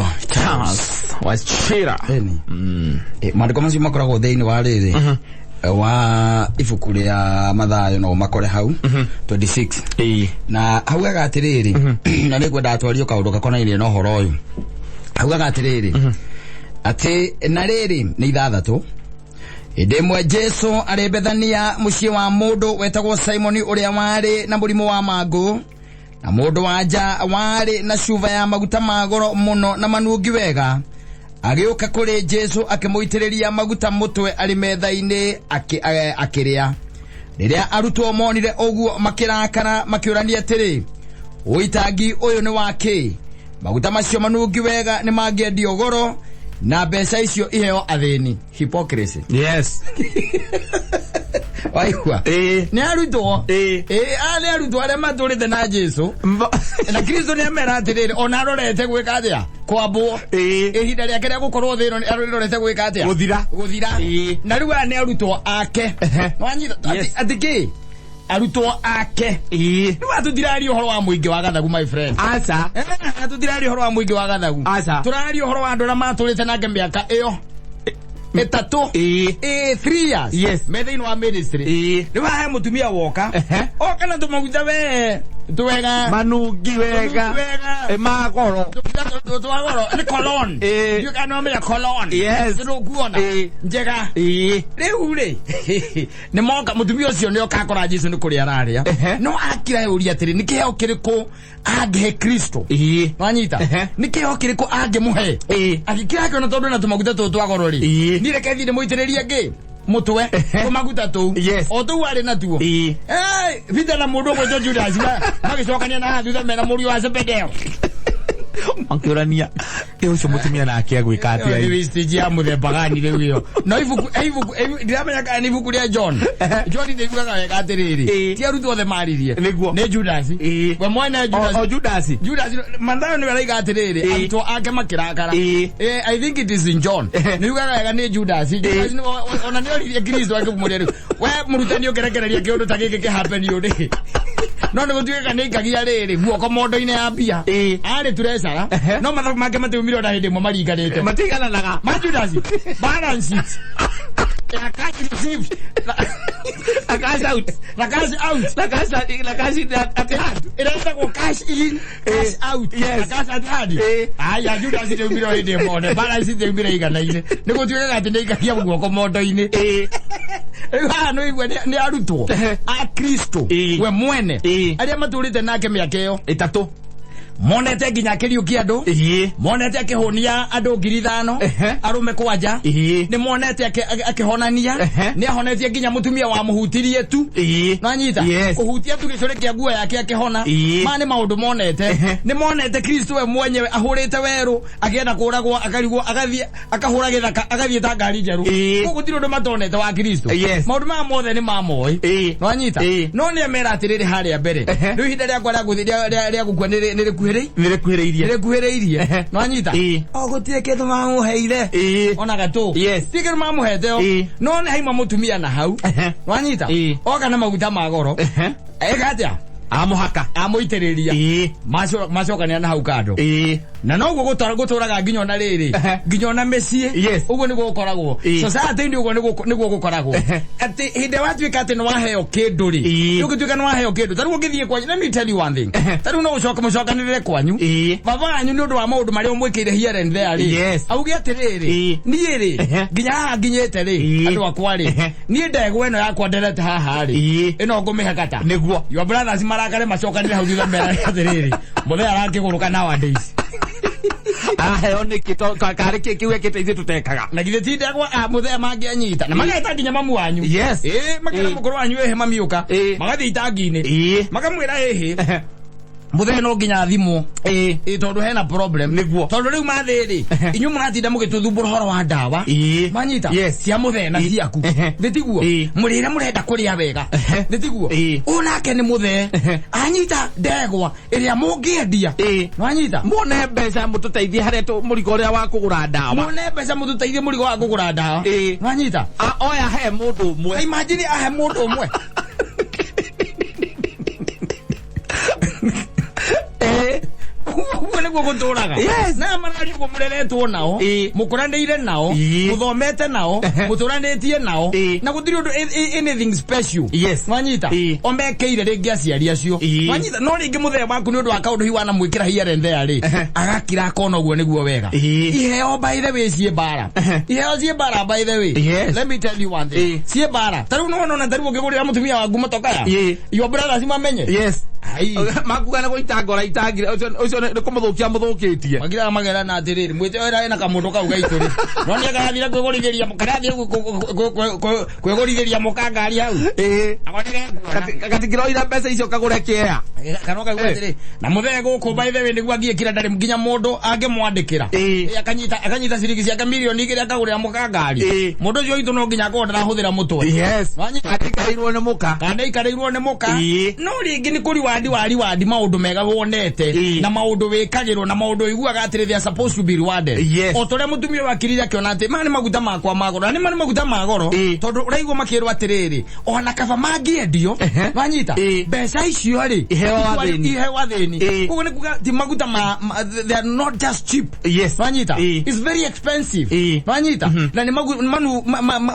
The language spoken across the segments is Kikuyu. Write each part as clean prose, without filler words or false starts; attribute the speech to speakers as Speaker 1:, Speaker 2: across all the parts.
Speaker 1: Wetagwo Charles
Speaker 2: Wachira.
Speaker 1: Eni. Maandĩko macio makoragwo thĩinĩ wa rĩrĩ wa ibuku rĩa Mathayo, no makore hau 26. Na haugaga atĩrĩrĩ, na nĩ ngwenda twarie kaũndũ gakonainie na ũhoro ũyũ. Haugaga atĩrĩrĩ, atĩ na rĩrĩ nĩ 6, hĩndĩ ĩmwe Jesu arĩ Bethania mũciĩ wa mũndũ wetagwo Simoni ũrĩa warĩ na mũrimũ wa mangũ, na mũndũ wa nja warĩ na cuba ya maguta ma goro mũno na manungi wega agĩũka kũrĩ Jesu akĩmũitĩrĩria maguta mũtwe arĩ metha-inĩ akĩrĩa. Rĩrĩa arutwo monire ũguo, makĩrakara, makĩũrania atĩrĩ, "Ũitangi ũyũ nĩ wa kĩ? Maguta macio manungi wega nĩ mangĩendio goro na mbeca icio iheo athĩni." Hypocrisy. Waigua? Nĩ arutwo. Aya nĩ arutwo arĩa matũrĩte na Jesu, na Kristo nĩ amera atĩrĩrĩ, ona arorete gwĩka atĩa? Kwambwo. Ihinda rĩake rĩa gũkorwo thĩ ĩno arorete gwĩka atĩa?
Speaker 2: Gũthira.
Speaker 1: Gũthira. Na rĩu aya nĩ arutwo ake. Wanyita? Atĩ kĩ? Arutwo ake. Rĩu atũtiraria ũhoro wa mũingĩ wa gathagu, my friend.
Speaker 2: Aca.
Speaker 1: Tũtiraria ũhoro wa mũingĩ wa gathagu.
Speaker 2: Aca.
Speaker 1: Tũraria ũhoro wa andũ arĩa matũrĩte nake mĩaka ĩyo 3. 3 years. Me thĩinĩ wa ministry. Rĩu haha he mũtumia woka. Oka na tũmaguta we twega.
Speaker 2: Manungi wega.
Speaker 1: Manungi wega.
Speaker 2: Magoro.
Speaker 1: Twagoro nĩ cologne. Ndiũĩ kana nĩwamenya cologne.
Speaker 2: Yes.
Speaker 1: Nĩũkuona? Njega. Rĩu rĩ, nĩ moka, mũtumia ũcio nĩ oka akora Jesu nĩ kũrĩa ararĩa. No akira ũria atĩrĩ, nĩ kĩheo kĩrĩkũ angĩhe Kristo? Wanyita? Nĩ kĩheo kĩrĩkũ angĩmũhe? Agĩkira akĩona tondũ na tũmaguta tũtũ twa goro rĩ, niĩ reke thiĩ ndĩmũitĩrĩrie ngĩ mũtwe tũmaguta tũu. O tũu arĩ natuo. Peter na mũndũ ũgwĩtwo Judas magĩcokania na haha thutha mena mũriũ wa Zebedeo.
Speaker 2: Makĩũrania, ĩ ũcio mũtumia nake agwĩka
Speaker 1: Ĩyo nĩ
Speaker 2: atĩa?
Speaker 1: wastage ya mũthemba gani rĩu ĩyo? No ibuku, ndiramenya kana nĩ ibuku rĩa John. John nĩiguaga wega atĩrĩrĩ, ti arutwo othe maririe. Nĩ Judas. We mwene Judas.
Speaker 2: O Judas.
Speaker 1: Judas, Mathayo nĩwe araiga atĩrĩrĩ, arutwo ake makĩrakara. I think it is in John. Nĩugaga wega nĩ Judas. Judas ona nĩ oririe Kristo akĩmũria, rĩu we mũrutani ũkĩrekereria kĩũndũ ta gĩkĩ kĩhappen ũrĩ? No nĩ gũtuĩka nĩ ikagia rĩrĩ guoko mondo-inĩ ya mbia. Arĩ treasurer. No mathabu make matiumire ona hĩndĩ ĩmwe maringanĩte.
Speaker 2: Matigananaga.
Speaker 1: Ma Judas balance sheet ya cash received
Speaker 2: na cash out.
Speaker 1: Na cash out.
Speaker 2: Na cash in at hand.
Speaker 1: Ĩretagwo cash in, cash out. Na cash at hand. Aya Judas ndĩumire o hĩndĩ ĩmwe, one balance sheet ndĩumire igana-inĩ, nĩ gũtuĩkaga atĩ nĩ ikagia guoko mondo-inĩ. Rĩu haha nĩ ũigua nĩ arutwo a Kristo we mwene arĩa matũrĩte nake mĩaka ĩyo
Speaker 2: 3.
Speaker 1: Monete nginya akĩriũkia andũ, monete akĩhũnia andũ 5,000 arũme kwanja. Nĩ monete akĩhonania. Nĩ ahonetie nginya mũtumia wamũhutirie tu. Nanyita?
Speaker 2: Yes.
Speaker 1: Kũhutia tu gĩcũrĩ kĩa nguo yake akĩhona. Maya nĩ maũndũ monete. Nĩ monete Kristo we mwenyewe ahũrĩte werũ akĩenda kũragwo, akarigwo, agathiĩ akahũra gĩthaka, agathiĩ ta ngari njerũ. Koguo gũtirĩ ũndũ matonete wa Kristo. Maũndũ maya mothe nĩ mamoĩ. Nwanyita? No nĩ amera atĩrĩrĩ harĩa mbere, rĩu ihinda rĩakwa rĩa gũthiĩ rĩa gũkua nĩ rĩkuhĩrĩi
Speaker 2: Nĩ rĩkuhĩrĩirie.
Speaker 1: Nĩ rĩkuhĩrĩirie. Nwanyita? O gũtirĩ kĩndũ mamũheire. Ona gatũ. Ti kĩndũ mamũhete o. No nĩ haima mũtumia na hau. Nwanyita? Oka na maguta ma goro. Eka atĩa?
Speaker 2: Amũhaka.
Speaker 1: Amũitĩrĩria. Macokania na hau kando. Na noguo gũtũraga nginya ona rĩrĩ, nginya ona mĩciĩ. Ũguo nĩguo gũkoragwo. Society-inĩ ũguo nĩguo gũkoragwo, atĩ hĩndĩ ĩrĩa watuĩka atĩ nĩ waheo kĩndũ rĩ, ũngĩtuĩka nĩ waheo kĩndũ, ta rĩu ũngĩthiĩ kwanyu, let me tell you one thing, ta rĩu no ũcoke mũcokanĩrĩre kwanyu, baba wanyu nĩ ũndũ wa maũndũ marĩa ũmwĩkĩire here and there rĩ, auge atĩrĩrĩ, niĩ rĩ, nginya haha nginyĩte rĩ, andũ akwa rĩ, niĩ ndegwa ĩno yakwa nderete haha rĩ, ĩno ngũmĩhe kata. Your brothers marakare, macokanĩre hau thutha, mera atĩrĩrĩ, mũthee arakĩgũrũka nowadays.
Speaker 2: Aheo nĩkĩ? Karĩ kĩ kĩu ekĩte ithuĩ tũtekaga?
Speaker 1: Na githĩ ti ndegwa a mũthee mangĩanyita na mageta nginya mamu wanyu? Ĩĩ, makera mũkũrũ wanyu, ĩhĩ mamiũka. Magathiĩ itangi-inĩ. Makamwĩra, ĩhĩ mũthee no nginya athimwo. Ĩ tondũ hena problem. Tondũ rĩu mathĩ rĩ, inyuĩ mũratinda mũgĩtũthumbũra ũhoro wa ndawa. Manyita? Cia mũthee na ciaku. Nĩ tiguo? Mũrĩre mũrenda kũrĩa wega. Nĩ tiguo? Ũyũ nake nĩ mũthee. Anyita ndegwa ĩrĩa mũngĩendia. Nwanyita?
Speaker 2: Muone mbeca mũtũteithie harĩa mũrigo ũrĩa wa kũgũra ndawa.
Speaker 1: Muone mbeca mũtũteithie mũrigo wa kũgũra ndawa. Nwanyita?
Speaker 2: Oya he mũndũ ũmwe.
Speaker 1: Imagine ahe mũndũ ũmwe. Ũguo nĩguo. Nĩguo gũtũraga.
Speaker 2: Yes.
Speaker 1: Na mararia ũguo mũreretwo nao,
Speaker 2: Ĩĩ.
Speaker 1: mũkũranĩire nao,
Speaker 2: Ĩĩ.
Speaker 1: mũthomete nao, mũtũranĩtie nao,
Speaker 2: Ĩĩ.
Speaker 1: na gũtirĩ ũndũ anything special.
Speaker 2: Yes.
Speaker 1: Wanyita?
Speaker 2: Ĩĩ.
Speaker 1: O mekĩire rĩngĩ aciari acio.
Speaker 2: Ĩĩ.
Speaker 1: Wanyita? No rĩngĩ mũthee waku nĩ ũndũ wa kaũndũ hihi wanamwĩkĩra here and there rĩ, agakira akona ũguo nĩguo wega.
Speaker 2: Ĩĩ.
Speaker 1: Iheo by the way ciĩ mbara. Iheo ciĩ mbara by the way.
Speaker 2: Yes.
Speaker 1: Let me tell you one thing.
Speaker 2: Ĩĩ.
Speaker 1: Ciĩ mbara. Ta rĩu nĩwona ona ta rĩu ũngĩgũrĩra mũtumia waku motokaya.
Speaker 2: Ĩĩ.
Speaker 1: Your brothers mamenye.
Speaker 2: Yes.
Speaker 1: Ai.
Speaker 2: Makuga nĩ gũita ngora itangire ũcio nĩ kũmũthũkia mũthũkĩtie.
Speaker 1: Magiraga magerana atĩrĩrĩ, mwĩte wĩra ena kamũndũ kau gaitũ rĩ, no nĩ karathire kwĩgũrithĩria, karathire kwĩgũrithĩria mũka ngari hau.
Speaker 2: Ĩĩ.
Speaker 1: Ako nĩ gekuona.
Speaker 2: Gatingĩroire mbeca icio kagũre kĩea.
Speaker 1: Kana ũkaigua atĩrĩ, na mũthee gũkũ by the way nĩguo angĩekira ndarĩ nginya mũndũ angĩmwandĩkĩra.
Speaker 2: Ĩĩ.
Speaker 1: Ĩ, akanyita ciringi ciake 2 mirioni akagũrĩra mũka ngari.
Speaker 2: Ĩĩ.
Speaker 1: Mũndũ ũcio witũ no nginya akorwo ndarahũthĩra mũtwe.
Speaker 2: Yes.
Speaker 1: Wanyita?
Speaker 2: Atikairwo nĩ mũka.
Speaker 1: Kana ikarĩirwo nĩ mũka.
Speaker 2: Ĩĩ.
Speaker 1: No rĩngĩ nĩ kũri wandi wari wandi maũndũ mega wonete
Speaker 2: Ĩĩ.
Speaker 1: na maũndũ wĩkagĩrwo na maũndũ ũiguaga atĩrĩ they are supposed to be rewarded.
Speaker 2: Yes.
Speaker 1: O ta ũrĩa mũtumia ũyũ akirire akĩona atĩ maya nĩ maguta makwa ma goro, na nĩ ma nĩ maguta ma goro
Speaker 2: Ĩĩ.
Speaker 1: tondũ ũraigua makĩrwo atĩrĩrĩ, ona kaba mangĩendio,
Speaker 2: Ehe.
Speaker 1: wanyita,
Speaker 2: Ĩĩ.
Speaker 1: mbeca icio rĩ
Speaker 2: Iheo athĩni.
Speaker 1: iheo athĩni.
Speaker 2: Ĩĩ.
Speaker 1: Koguo nĩ kuga ti maguta ma they are not just cheap.
Speaker 2: Yes.
Speaker 1: Wanyita?
Speaker 2: Ĩĩ.
Speaker 1: It's very expensive.
Speaker 2: Ĩĩ.
Speaker 1: Wanyita? Na nĩ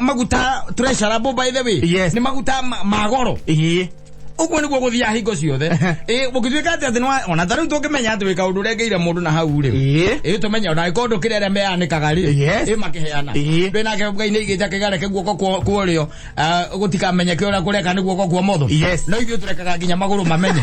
Speaker 1: maguta treasurable by the way.
Speaker 2: Yes.
Speaker 1: Nĩ maguta ma goro.
Speaker 2: Ĩĩ.
Speaker 1: Ũguo nĩguo gũthiaga hingo ciothe. Ĩ, gũgĩtuĩka atĩ ona ta rĩu tũngĩmenya atĩ wĩ kaũndũ ũrengeire mũndũ na hau rĩ.
Speaker 2: Ĩĩ.
Speaker 1: Ĩ, tũmenye ona angĩkorwo ndũkĩrĩ arĩa meanĩkaga rĩ.
Speaker 2: Yes.
Speaker 1: Ĩ, makĩheana.
Speaker 2: Ĩĩ.
Speaker 1: Ndwĩ nake Ngai nĩ aigĩte akĩgareke guoko kwa ũrĩo, gũtikamenyeke ũrĩa kũreka nĩ guoko kwa ũmotho.
Speaker 2: Yes.
Speaker 1: No ithuĩ tũrekaga nginya magũrũ mamenye.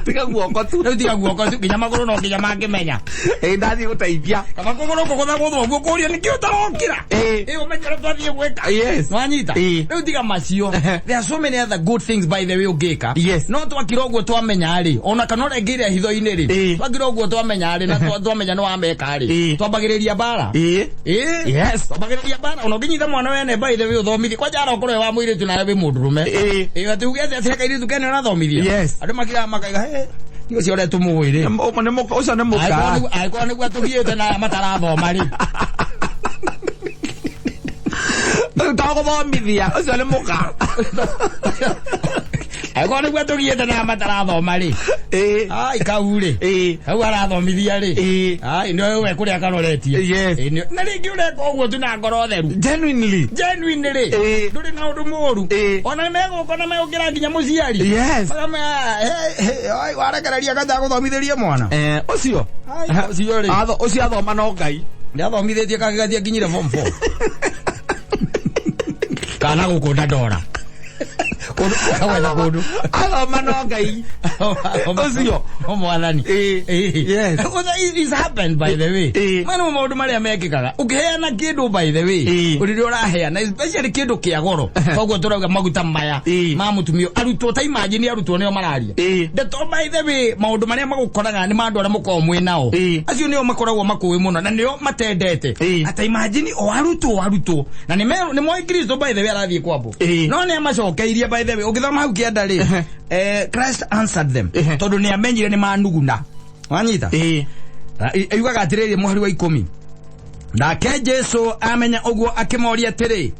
Speaker 2: Tiga guoko tu.
Speaker 1: Rĩu tiga guoko tu, nginya magũrũ no nginya mangĩmenya.
Speaker 2: Ĩĩ, ndathiĩ gũteithia.
Speaker 1: Kaba kũgũrũ kũgũthagũthwo ũguo kũũrio nĩkĩ ũtarokĩra.
Speaker 2: Ĩĩ.
Speaker 1: Ĩ, ũmenye ũrĩa twathiĩ gwĩka.
Speaker 2: Yes.
Speaker 1: Nwanyita?
Speaker 2: Ĩĩ.
Speaker 1: Rĩu tiga macio. There are so many other good things by the way ũngĩka.
Speaker 2: Yes.
Speaker 1: No twakira ũguo twamenya rĩ, ona kana ũrengĩire hitho-inĩ rĩ,
Speaker 2: Ĩĩ.
Speaker 1: twakira ũguo twamenya rĩ, na twamenya nĩ wameka rĩ,
Speaker 2: Ĩĩ.
Speaker 1: twambagĩrĩria mbara.
Speaker 2: Ĩĩ.
Speaker 1: Ĩĩ.
Speaker 2: Yes.
Speaker 1: Twambagĩrĩria mbara. Ona ũngĩnyita mwana wene by the way ũthomithie, kwanja arokorwo wĩ wa mũirĩtu nawe wĩ mũndũrũme.
Speaker 2: Ĩĩ.
Speaker 1: Ĩĩ, atĩ uge atĩ atĩ kairĩtu kene ũrathomithia.
Speaker 2: Yes.
Speaker 1: Andũ makiraga makaiga, "Hey, ni ũcio ũrĩa tũmũĩ rĩ."
Speaker 2: Nĩ mũka, ũcio nĩ mũka.
Speaker 1: Angĩkorwo nĩguo atũgiĩte na matarathoma rĩ.
Speaker 2: To gũthomithia, ũcio nĩ mũka.
Speaker 1: Angĩkorwo nĩguo atũgiĩte na matarathoma rĩ.
Speaker 2: Ĩĩ.
Speaker 1: Ai, kau rĩ.
Speaker 2: Ĩĩ.
Speaker 1: Hau arathomithia rĩ.
Speaker 2: Ĩĩ.
Speaker 1: Ai, nĩ we kũrĩa karoretie.
Speaker 2: Yes.
Speaker 1: Ĩĩ, na rĩngĩ ũreka ũguo tu na ngoro theru.
Speaker 2: Genuinely.
Speaker 1: Genuine rĩ.
Speaker 2: Ĩĩ.
Speaker 1: Ndũrĩ na ũndũ mũũru.
Speaker 2: Ĩĩ.
Speaker 1: Ona nĩmegũka na megũkĩra nginya mũciari.
Speaker 2: Yes.
Speaker 1: Makamwĩra, "Hey, hey, oi, warekereria kanja gũthomithĩrie mwana."
Speaker 2: Eh, ũcio.
Speaker 1: Ai, ũcio rĩ.
Speaker 2: Ũcio athoma no Ngai.
Speaker 1: Nĩathomithĩtie kangĩ gathiĩ akinyire form 4. Kana gũkũnda ndora. Kũndũ kagwetha kũndũ.
Speaker 2: Athoma no Ngai. Ũcio.
Speaker 1: O mwathani.
Speaker 2: Ĩĩ. Yes.
Speaker 1: Well, it's happened by the way.
Speaker 2: Ĩĩ.
Speaker 1: Maya nĩmo maũndũ marĩa mekĩkaga. Ũkĩheana kĩndũ by the way,
Speaker 2: Ĩĩ.
Speaker 1: rĩrĩa ũraheana especially kĩndũ kĩa goro. Koguo tũrauga maguta maya
Speaker 2: Ĩĩ.
Speaker 1: ma mũtumia. Arutwo ta imagine arutwo nĩo mararia.
Speaker 2: Ĩĩ.
Speaker 1: Ndeto by the way maũndũ marĩa magũkoraga nĩ ma andũ arĩa mũkoragwo mwĩ nao.
Speaker 2: Ĩĩ.
Speaker 1: Acio nĩo makoragwo makũĩ mũno na nĩo matendete.
Speaker 2: Ĩĩ.
Speaker 1: Ata imagine o arutwo na nĩ moĩ Kristo by the way arathiĩ kwambwo.
Speaker 2: Ĩĩ.
Speaker 1: No nĩ amacokeirie by the way ũgĩthoma hau kĩanda rĩ, Christ answered them tondũ nĩ amenyire nĩ manuguna. Wanyita?
Speaker 2: Ĩĩ.
Speaker 1: Yugaga atĩrĩrĩ mũhari wa 10, nake Jesu amenya ũguo akĩmoria atĩrĩ,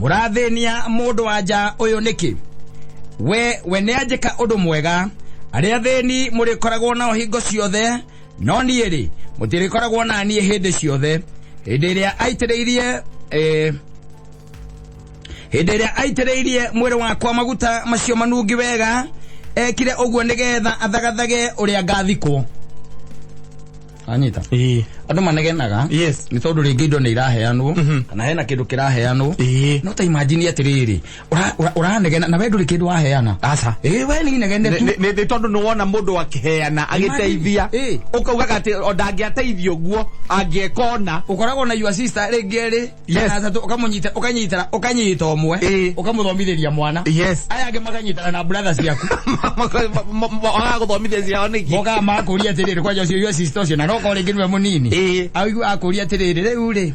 Speaker 1: mũrathĩnia mũndũ wa nja ũyũ nĩkĩ? We nĩ anjĩka ũndũ mwega. Arĩa athĩni mũrĩkoragwo nao hingo ciothe, no niĩ rĩ, mũtirĩkoragwo na niĩ hĩndĩ ciothe. Hĩndĩ ĩrĩa aitĩrĩirie hĩndĩ ĩrĩa aitĩrĩirie mwĩrĩ wakwa maguta macio manungi wega, ekire ũguo nĩgetha athagathage ũrĩa ngathikwo. Anyita?
Speaker 2: Ĩĩ.
Speaker 1: Andũ manegenaga
Speaker 2: Yes.
Speaker 1: nĩ tondũ rĩngĩ indo nĩ iraheanwo kana hena kĩndũ kĩraheanwo.
Speaker 2: Ĩĩ.
Speaker 1: No ta imagine atĩrĩrĩ, ũranegena na we ndũrĩ kĩndũ waheana.
Speaker 2: Aca.
Speaker 1: Ĩĩ, we nĩ inegene tu.
Speaker 2: Nĩ tondũ nĩ wona mũndũ akĩheana agĩteithia,
Speaker 1: Ĩĩ.
Speaker 2: ũkaugaga atĩ o ndangĩateithia ũguo angĩeka ona.
Speaker 1: Ũkoragwo na your sister rĩngĩ erĩ
Speaker 2: Yes.
Speaker 1: kana atatũ, ũkamũnyita ũkanyitara ũkanyita ũmwe,
Speaker 2: Ĩĩ.
Speaker 1: ũkamũthomithĩria mwana.
Speaker 2: Yes.
Speaker 1: Aya angĩ makanyitana na brother ciaku.
Speaker 2: Wagaga gũthomithia ciao nĩkĩ?
Speaker 1: Mokaga makũria atĩrĩrĩ, kwanja ũcio your sister ũcio na no korwo rĩngĩ nĩwe mũnini.
Speaker 2: Ĩĩ.
Speaker 1: Aigua akũria atĩrĩrĩ, rĩu rĩ,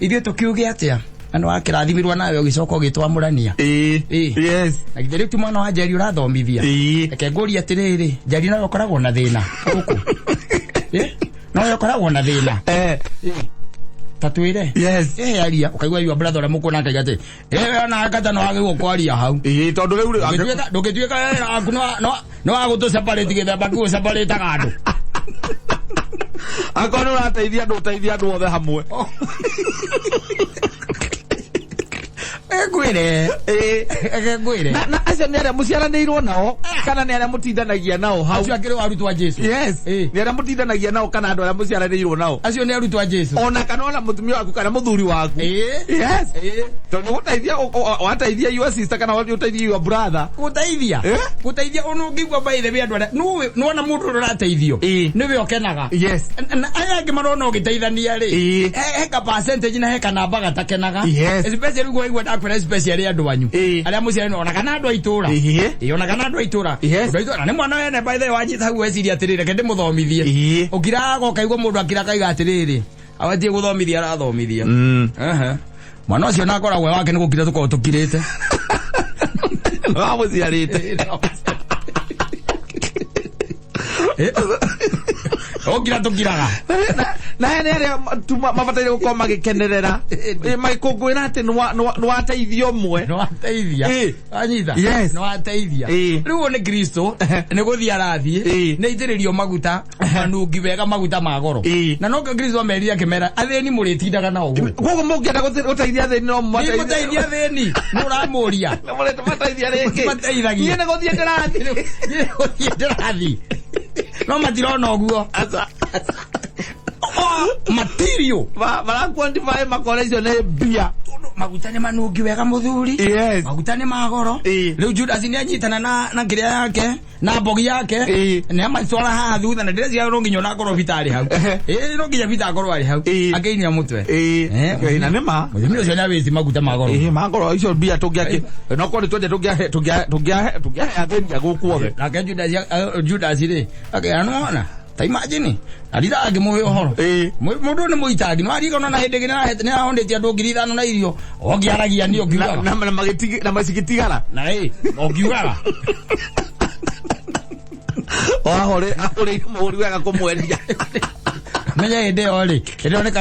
Speaker 1: ithuĩ tũkiuge atĩa? Na nĩ wakĩrathimirwo nawe ũgĩcoka ũgĩtwamũrania.
Speaker 2: Ĩĩ.
Speaker 1: Ĩĩ.
Speaker 2: Yes.
Speaker 1: Na githĩ rĩu ti mwana wa Njeri ũrathomithia?
Speaker 2: Ĩĩ.
Speaker 1: Reke ngũrie atĩrĩrĩ, Njeri nawe ũkoragwo na thĩna gũkũ? Ĩ? Nawe ũkoragwo na thĩna?
Speaker 2: Eh.
Speaker 1: Ta twĩre.
Speaker 2: Yes.
Speaker 1: Ĩ, aria ũkaigua your brother ũrĩa mũkũna akaiga atĩ ĩ ona kata no wagĩrĩirwo kwaria hau.
Speaker 2: Ĩĩ, tondũ rĩu rĩ
Speaker 1: Ndũngĩtuĩka wĩra waku no wagũtũ separate gĩthemba kĩu separate andũ.
Speaker 2: Akorwo nĩ ũrateithia andũ, ũteithia andũ othe hamwe.
Speaker 1: Ngwĩre. Ngwĩre.
Speaker 2: Na acio nĩ arĩa mũciaranĩirwo nao kana nĩ arĩa mũtindanagia nao hau?
Speaker 1: Acio akĩrĩ wa arutwo a Jesu.
Speaker 2: Yes. Nĩ arĩa mũtindanagia nao kana andũ arĩa mũciaranĩirwo nao?
Speaker 1: Acio nĩ arutwo a Jesu.
Speaker 2: Ona kana ona mũtumia waku kana mũthuri waku. Yes. Tondũ gũteithia wateithia your sister kana ũteithia your brother.
Speaker 1: Gũteithia. Gũteithia ona ũngĩigua, by the way, andũ arĩa nĩũĩ nĩwona mũndũ ũrĩa ũrateithio nĩwe ũkenaga. Na aya angĩ marona ũgĩteithania rĩ, he ka percentage na he kanamba gatakenaga. Especially ũguo waigua ndakwĩra, especially andũ anyu arĩa mũciarani ona kana andũ a itũra. Ona kana andũ a itũra. Andũ a itũra nĩ mwana wene, by the way, wanyita hau weciria atĩrĩrĩ, reke ndĩmũthomithie. Ũkiraga ũkaigua mũndũ akira akaiga atĩrĩrĩ, abatie gũthomithia arathomithia. Ehe. Mwana ũcio na akoragwo e wake nĩ gũkira tũkoragwo tũkirĩte.
Speaker 2: Wamũciarĩte.
Speaker 1: Ũkira tũkiraga.
Speaker 2: Na he nĩ arĩa tu mabataire gũkorwo magĩkenerera, magĩkũngũĩra atĩ nĩwateithia ũmwe.
Speaker 1: Nĩwateithia. Anyita. Nĩwateithia. Rĩu ũyũ nĩ Kristo nĩ gũthiĩ arathiĩ, nĩ aitĩrĩrio maguta manungi wega, maguta ma goro. Na nokĩo Kristo amerire akĩmera, athĩni mũrĩtindaga nao gũkũ.
Speaker 2: Koguo mũngĩenda gũteithia athĩni no
Speaker 1: Nĩ mũteithia athĩni nĩ ũramũria.
Speaker 2: Mũrĩtũmateithia rĩngĩ.
Speaker 1: Mateithagia.
Speaker 2: Niĩ nĩ gũthiĩ ndĩrathiĩ.
Speaker 1: Niĩ gũthiĩ ndĩrathiĩ, no matirona ũguo.
Speaker 2: Aca.
Speaker 1: Material.
Speaker 2: Mara quantify makora icio nĩ mbia.
Speaker 1: Tondũ maguta nĩ manungi wega, mũthuri. Maguta nĩ magoro. Rĩu Judas nĩ anyitana na kĩrĩa yake na mbogi yake, nĩ amatwara haha thutha, na ndĩreciria no nginya onakorwo Peter arĩ hau. No nginya Peter akorwo arĩ hau akĩinia mũtwe.
Speaker 2: Na nĩ ma.
Speaker 1: Mũthuri ũcio nĩ awĩci maguta magoro.
Speaker 2: Magoro icio mbia tũngĩakĩ no korwo nĩ twende tũngĩahe tũngĩahe tũngĩahe tũngĩahe athĩni a gũkũ othe.
Speaker 1: Nake Judas rĩ, akĩra nĩwona ta imagine arira angĩmũhe ũhoro. Mũndũ nĩ mũitangi, nĩ waririkana na hĩndĩ ĩngĩ nĩ ahondetie andũ 5,000 na irio ũngĩaragia nĩ ũngiugaga.
Speaker 2: Na macigitigara.
Speaker 1: Na ũngiugaga.
Speaker 2: Wahore ahũrĩire mũhũri wega kũmwendia.
Speaker 1: Menya hĩndĩ ĩyo rĩ, hĩndĩ ĩyo nĩ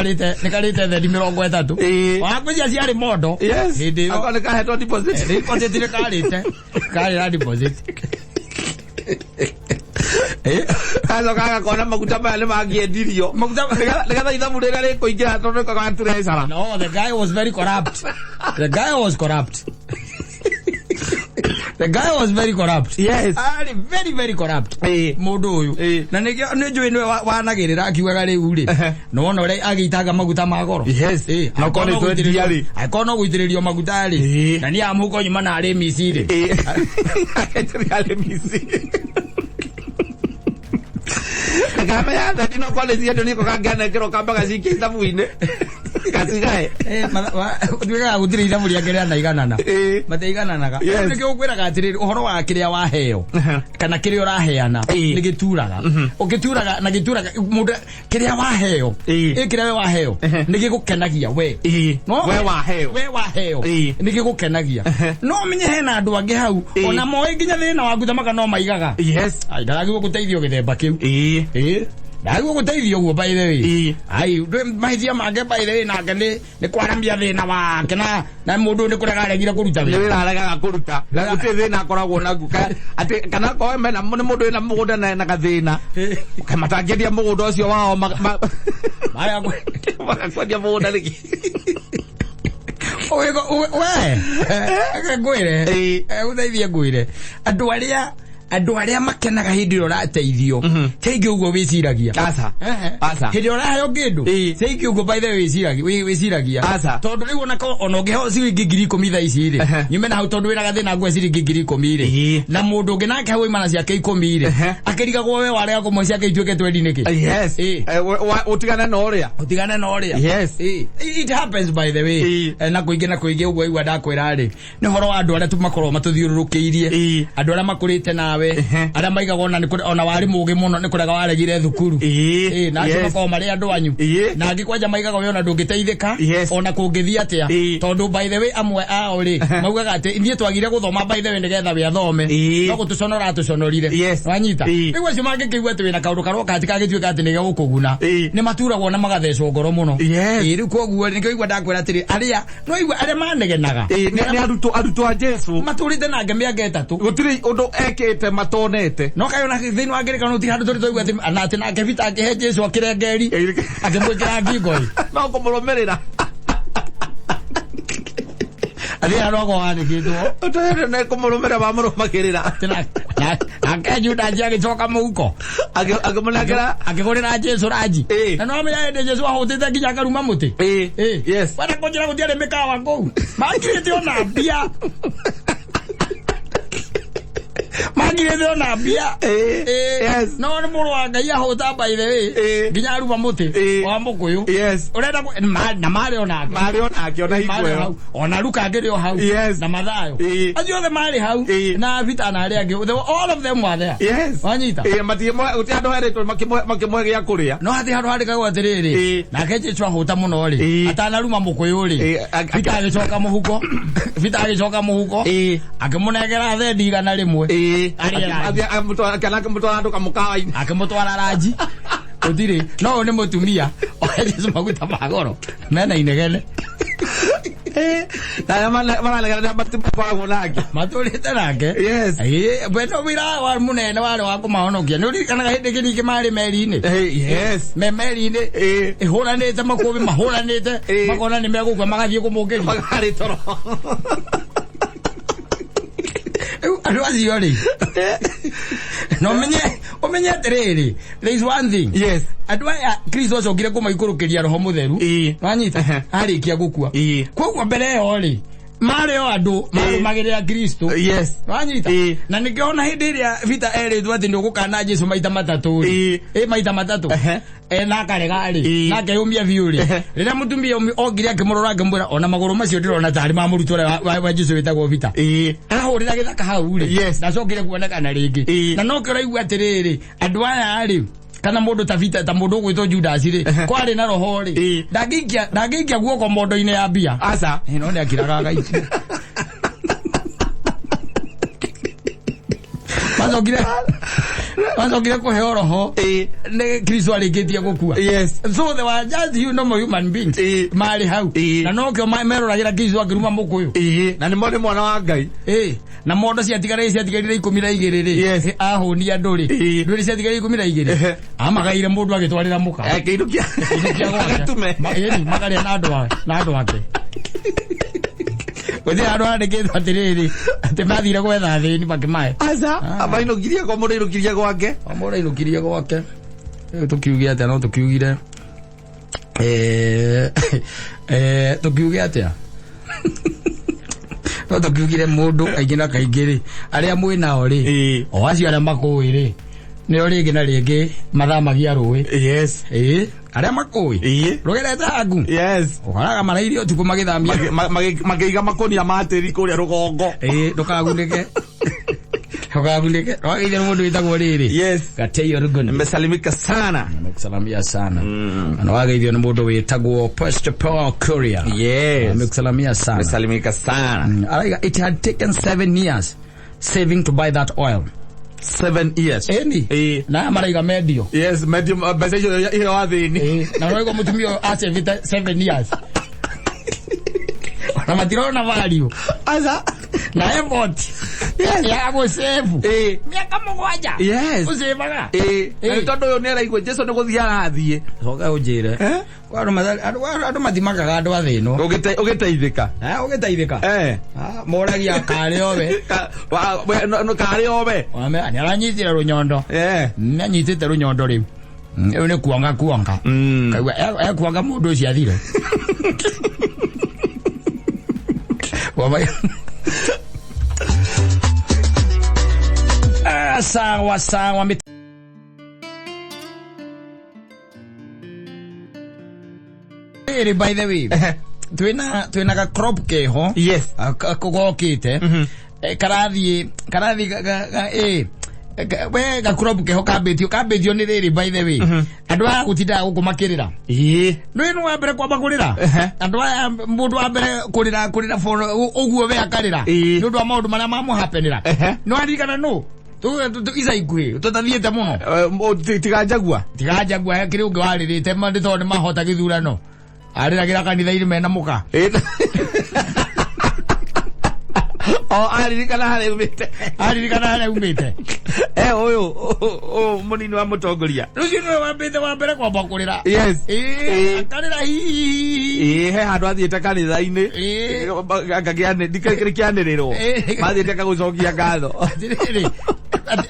Speaker 1: karĩte thendi 30. Wakwĩcia ciarĩ mondo. Hĩndĩ ĩyo
Speaker 2: Akorwo nĩ kahetwo deposit.
Speaker 1: Deposit nĩ karĩte, karĩ na deposit.
Speaker 2: Gacoka gakona maguta maya nĩ mangĩendirio.
Speaker 1: Maguta
Speaker 2: Nĩgetha ithabu rĩrĩa rĩkũingĩra tondũ nĩko gatreasura.
Speaker 1: No, the guy was very corrupt. The guy was corrupt. The guy was very corrupt. Arĩ very very corrupt. Mũndũ ũyũ. Na nĩkĩo nĩ njũĩ nĩwe wanagĩrĩra akiugaga rĩu rĩ. Nĩwona ũrĩa agĩitanga maguta ma goro.
Speaker 2: Na okorwo nĩ twendia rĩ.
Speaker 1: Angĩkorwo no gũitĩrĩrio maguta rĩ. Na niĩ amũhuko nyuma na arĩ mici rĩ.
Speaker 2: Agetĩria mici. Kamenya thendi no korwo nĩ ciendio nĩko kangĩanengerwo kamba gacikie ithabu-inĩ. Gacigae.
Speaker 1: Ũtuĩkaga gũtirĩ ithabu rĩake rĩa naiganana. Matiigananaga. Nĩkĩo ngwĩraga atĩrĩrĩ, ũhoro wa kĩrĩa waheo kana kĩrĩa ũraheana nĩ gĩturaga, ũgĩturaga na gĩturaga mũndũ kĩrĩa waheo. Kĩrĩa we waheo nĩ gĩgũkenagia we. No,
Speaker 2: We waheo.
Speaker 1: We waheo nĩ gĩgũkenagia, no menye hena andũ angĩ hau ona moĩ nginya thĩna waku thamaka no maigaga. Ai, ndagagĩrĩirwo gũteithio gĩthemba kĩu. Ndagĩrĩirwo gũteithio ũguo, by the way. Ai, mahĩtia make, by the way, nake nĩ kwaramia thĩna wake na mũndũ nĩ kũrega aregire kũruta
Speaker 2: Nĩ
Speaker 1: wĩra.
Speaker 2: Wĩra aregaga kũruta na gũtirĩ thĩna akoragwo naguo. Atĩ kana akorwo mena nĩ mũndũ wĩna mũgũnda na ena gathĩna matangĩendia mũgũnda ũcio wao
Speaker 1: Maya
Speaker 2: magakwendia mũgũnda rĩngĩ.
Speaker 1: We reke ngwĩre. Ũteithie ngwĩre, andũ arĩa makenaga hĩndĩ ĩrĩa ũrateithio tĩingĩ ũguo wĩciragia.
Speaker 2: Aca. Aca.
Speaker 1: Hĩndĩ ĩrĩa ũraheo kĩndũ tĩingĩ ũguo, by the way, wĩciragia.
Speaker 2: Aca.
Speaker 1: Tondũ rĩu ona ũngĩheo ciringi 10,000 thaa ici rĩ, nyume na hau tondũ wĩna gathĩna ngwe ciringi 10,000 rĩ, na mũndũ ũngĩ nake hau imana ciake 10 rĩ, akĩrigagwo we warega kũmwe ciake ituĩke twendi nĩkĩ.
Speaker 2: Ũtigane na ũrĩa.
Speaker 1: Ũtigane na ũrĩa. It happens, by the way. Na kũingĩ na kũingĩ ũguo igua ndakwĩra rĩ, nĩ ũhoro wa andũ arĩa tu makoragwo matũthiũrũrũkĩirie, andũ arĩa makũrĩte nawe, arĩa maigaga ona ona warĩ mũgĩ mũno nĩ kũrega waregire thukuru. Na angĩ makoragwo marĩ andũ anyu, na angĩ kwanja maigaga we ona ndũngĩteithĩka ona kũngĩthiĩ atĩa. Tondũ, by the way, amwe ao rĩ maugaga atĩ ithuĩ twagire gũthoma, by the way, nĩgetha we athome, no gũtũconora atũconorire. Wanyita? Rĩu acio mangĩkĩigua atĩ wĩna kaũndũ karoka atĩ kagĩtuĩka atĩ nĩgegũkũguna, nĩ maturagwo na magathecwo ngoro mũno. Rĩu koguo nĩkĩo igua ndakwĩra atĩrĩ, arĩa no igua arĩa manegenaga
Speaker 2: Nĩ arutwo a Jesu
Speaker 1: matũrĩte nake mĩaka 3.
Speaker 2: Gũtirĩ ũndũ ekĩte. matonete matonete.
Speaker 1: No kayo na thĩinĩ wa ngerekano ti handũ tũrĩ twaigua atĩ na atĩ nake Peter akĩhe Jesu akĩrengeri akĩmwĩkĩra ngingo ĩ.
Speaker 2: No kũmũrũmĩrĩra.
Speaker 1: Atĩ handũ ako wandĩkĩtwo.
Speaker 2: Ũtũhere nĩ kũmũrũmĩrĩra mamũrũmagĩrĩra.
Speaker 1: Atĩ nake Judas agĩcoka mũhuko.
Speaker 2: Akĩmũnengera.
Speaker 1: Akĩgũrĩra Jesu ranji.
Speaker 2: Ĩ.
Speaker 1: Na no amenya hĩndĩ Jesu ahũtĩte nginya akaruma mũtĩ.
Speaker 2: Ĩ.
Speaker 1: Ĩ.
Speaker 2: Yes.
Speaker 1: Wenda kũnjĩra gũtiarĩ mĩkawa kũu. Makirĩte ona mbia. Makirĩte ona mbia.
Speaker 2: Ĩ.
Speaker 1: Ĩ.
Speaker 2: Yes.
Speaker 1: No nĩ mũrũ wa Ngai ahũta by the way.
Speaker 2: Ĩ.
Speaker 1: Nginya aruma mũtĩ
Speaker 2: Ĩ.
Speaker 1: wa mũkũyũ.
Speaker 2: Yes.
Speaker 1: Ũrenda na marĩ onake.
Speaker 2: Marĩ onake ona hingo
Speaker 1: Marĩ
Speaker 2: ĩyo.
Speaker 1: hau. Ona Luka akĩrĩ o hau.
Speaker 2: Yes.
Speaker 1: Na Mathayo.
Speaker 2: Ĩ.
Speaker 1: Acio othe marĩ hau.
Speaker 2: Ĩ.
Speaker 1: Na Peter na arĩa angĩ. All of them were there.
Speaker 2: Yes.
Speaker 1: Wanyita?
Speaker 2: Ĩ, matikĩmũhe gũtirĩ handũ herĩtwo makĩmũhe gĩa kũrĩa.
Speaker 1: No hatirĩ handũ handĩkagwo atĩrĩrĩ.
Speaker 2: Ĩ.
Speaker 1: Nake Jesu ahũta mũno rĩ.
Speaker 2: Ĩ.
Speaker 1: Atanaruma mũkũyũ rĩ.
Speaker 2: Ĩ,
Speaker 1: Peter agĩcoka mũhuko. Peter agĩcoka mũhuko.
Speaker 2: Ĩ.
Speaker 1: Akĩmũnengera thendi 100.
Speaker 2: Ĩ.
Speaker 1: Arĩe ranji.
Speaker 2: Akĩmũtwara handũ kamũkawa-inĩ.
Speaker 1: Akĩmũtwara ranji. Gũtirĩ. No ũyũ nĩ mũtumia. Ohe Jesu maguta ma goro. Mena inegene.
Speaker 2: Na arĩa mararegana matikoragwo nake.
Speaker 1: Matũrĩte nake.
Speaker 2: Yes.
Speaker 1: Ĩ, we no wĩra wa mũnene warĩ wa kũmahonokia. Nĩ ũririkanaga hĩndĩ ĩngĩ ningĩ marĩ meri-inĩ?
Speaker 2: Ĩ, yes.
Speaker 1: Me meri-inĩ.
Speaker 2: Ĩ.
Speaker 1: Ĩhũranĩte makũmbĩ mahũranĩte.
Speaker 2: Ĩ.
Speaker 1: Makona nĩ megũkua magathiĩ kũmũkĩria.
Speaker 2: Magarĩ toro.
Speaker 1: Rĩu andũ acio rĩ. Na ũmenye atĩrĩrĩ, there is one thing.
Speaker 2: Yes.
Speaker 1: Andũ aya Kristo acokire kũmaikũrũkĩria Roho Mũtheru.
Speaker 2: Ĩ.
Speaker 1: Wanyita?
Speaker 2: Ehe.
Speaker 1: Arĩkia gũkua.
Speaker 2: Ĩ.
Speaker 1: Koguo mbere ĩyo rĩ, marĩ o andũ marũmagĩrĩra Kristo.
Speaker 2: Yes.
Speaker 1: Wanyita?
Speaker 2: Ĩ.
Speaker 1: Na nĩkĩo ona hĩndĩ ĩrĩa Peter erĩtwo atĩ nĩũgũkana Jesu maita matatũ rĩ.
Speaker 2: Ĩ.
Speaker 1: Ĩ maita matatũ.
Speaker 2: Ehe.
Speaker 1: Na akarega rĩ.
Speaker 2: Ĩ.
Speaker 1: Na akeyũmia biũ rĩ.
Speaker 2: Ehe.
Speaker 1: Rĩrĩa mũtumia okire akĩmũrora akĩmwĩra ona magũrũ macio ndĩrona tarĩ ma mũrutwo ũrĩa wa Jesu wĩtagwo Peter.
Speaker 2: Ĩ.
Speaker 1: Ahũrĩra gĩthaka hau rĩ.
Speaker 2: Yes.
Speaker 1: Ndacokire kuonekana rĩngĩ.
Speaker 2: Ĩ.
Speaker 1: Na nokĩo ũraigua atĩrĩrĩ, andũ aya rĩ, kana mũndũ ta Peter, ta mũndũ ũgwĩtwo Judas rĩ,
Speaker 2: Ehe.
Speaker 1: kwarĩ na roho rĩ,
Speaker 2: Ĩ.
Speaker 1: ndangĩikia guoko mondo-inĩ ya mbia.
Speaker 2: Aca.
Speaker 1: Ĩ, no nĩakiraga agaikia. Macokire kũheo roho
Speaker 2: Ĩ.
Speaker 1: nĩ Kristo arĩkĩtie gũkua.
Speaker 2: Yes.
Speaker 1: So they were just you normal human beings.
Speaker 2: Ĩ.
Speaker 1: Marĩ hau.
Speaker 2: Ĩ.
Speaker 1: Na nokĩo meroragĩra Kristo akĩruma mũkũyũ.
Speaker 2: Ĩ. Na nĩ mwana wa Ngai.
Speaker 1: Ĩ. Na mondo ciatigarire 12 rĩ.
Speaker 2: Yes.
Speaker 1: Ĩ, ahũnia andũ rĩ.
Speaker 2: Ĩ.
Speaker 1: Ndwĩrĩ ciatigarire 12.
Speaker 2: Ehe.
Speaker 1: Amagaire mũndũ agĩtwarĩra mũka.
Speaker 2: Akĩinũkia.
Speaker 1: Akĩinũkia gwake.
Speaker 2: Agatume.
Speaker 1: Ĩni, makarĩa na andũ ake. Gũtirĩ handũ handĩkĩtwo atĩrĩrĩ, atĩ mathire gwetha athĩni makĩmahe.
Speaker 2: Aca. Amainũkirie kwa mũndũ ainũkirie gwake.
Speaker 1: O mũndũ ainũkirie gwake. Rĩu tũkiuge atĩa? No tũkiugire. Tũkiuge atĩa? No tũkiugire mũndũ kaingĩ na kaingĩ rĩ, arĩa mwĩ nao rĩ,
Speaker 2: Ĩ.
Speaker 1: o acio arĩa makũĩ rĩ, nĩo rĩngĩ na rĩngĩ mathamagia rũĩ.
Speaker 2: Yes.
Speaker 1: Ĩ, arĩa makũĩ.
Speaker 2: Ĩ.
Speaker 1: Rũgerete haku.
Speaker 2: Yes.
Speaker 1: Ũkoraga marairie ũtukũ magĩthamia.
Speaker 2: Makĩiga makũnia ma tĩri kũrĩa rũgongo.
Speaker 1: Ĩ, ndũkagunĩke. Ndũkagunĩke. Wagĩire mũndũ wĩtagwo rĩrĩ.
Speaker 2: Yes.
Speaker 1: Gatei Rugoni.
Speaker 2: Nimesalimika sana.
Speaker 1: Nimekusalamia sana. Na wageithio nĩ mũndũ wĩtagwo Pastor Paul Kuria.
Speaker 2: Yes.
Speaker 1: Nimekusalamia sana.
Speaker 2: Nimesalimika sana.
Speaker 1: Araiga it had taken 7 years saving to buy that oil.
Speaker 2: 7 years.
Speaker 1: Eni.
Speaker 2: Ĩ.
Speaker 1: Na maraiga mendio.
Speaker 2: Yes, medium mbeca icio iheo athĩni.
Speaker 1: Ĩ, na ũraigua mũtumia ũyũ acevĩte 7 years. Ona matirona value.
Speaker 2: Aca.
Speaker 1: Na effort.
Speaker 2: Yes.
Speaker 1: Ya gũsave.
Speaker 2: Ĩ.
Speaker 1: Mĩaka 7.
Speaker 2: Yes.
Speaker 1: Ũsavaga.
Speaker 2: Ĩ.
Speaker 1: Ĩ.
Speaker 2: Na nĩ tondũ ũyũ nĩ araigua Jesu nĩ gũthiĩ arathiĩ.
Speaker 1: Coka ũnjĩre.
Speaker 2: Eh?
Speaker 1: Kwa andũ mathimakaga andũ a thĩ ĩno.
Speaker 2: Ũgĩteithĩka.
Speaker 1: Ũgĩteithĩka.
Speaker 2: Eh.
Speaker 1: Moragia karĩ owe.
Speaker 2: Karĩ owe.
Speaker 1: Nĩ aranyitire rũnyondo.
Speaker 2: Eh.
Speaker 1: Nĩ anyitĩte rũnyondo rĩu. Rĩu nĩ kuonga kuonga. Kaigua ekuonga mũndũ ũcio athire. Sawa sawa. By the way, twina ga crop keho.
Speaker 2: Yes.
Speaker 1: Gokite. Karathiĩ we ga crop keho kambĩtio nĩ rĩrĩ by the way. Andũ aya gũtindaga gũkũ makĩrĩra.
Speaker 2: Ĩ.
Speaker 1: Nĩ nĩ wa mbere kwamba kũrĩra. Andũ aya mũndũ wa mbere kũrĩra phone ũguo we akarĩra.
Speaker 2: Ĩ.
Speaker 1: Nĩ ũndũ wa maũndũ marĩa mamũhapenĩra. Nĩ waririkana nũ? Ica ikuhĩ tũtathiĩte mũno.
Speaker 2: Tiga Njagua.
Speaker 1: Tiga Njagua kĩrĩ ũngĩ warĩrĩte nĩ tondũ nĩ mahota gĩthurano. Arĩragĩra kanitha-inĩ mena mũka.
Speaker 2: O aririkana harĩa umĩte.
Speaker 3: Aririkana harĩa umĩte.
Speaker 2: Ũyũ ũyũ mũnini wa mũtongoria.
Speaker 3: Rũciũ nĩwe wambĩte wa mbere kwamba kũrĩra.
Speaker 2: Yes.
Speaker 3: Ĩĩ, akarĩra hihihi.
Speaker 2: Ĩĩ, he handũ athiĩte kanitha-inĩ. Ngakĩanĩrĩrwo. Mathiĩte kagũcokia ngatho.
Speaker 3: Atĩrĩrĩ,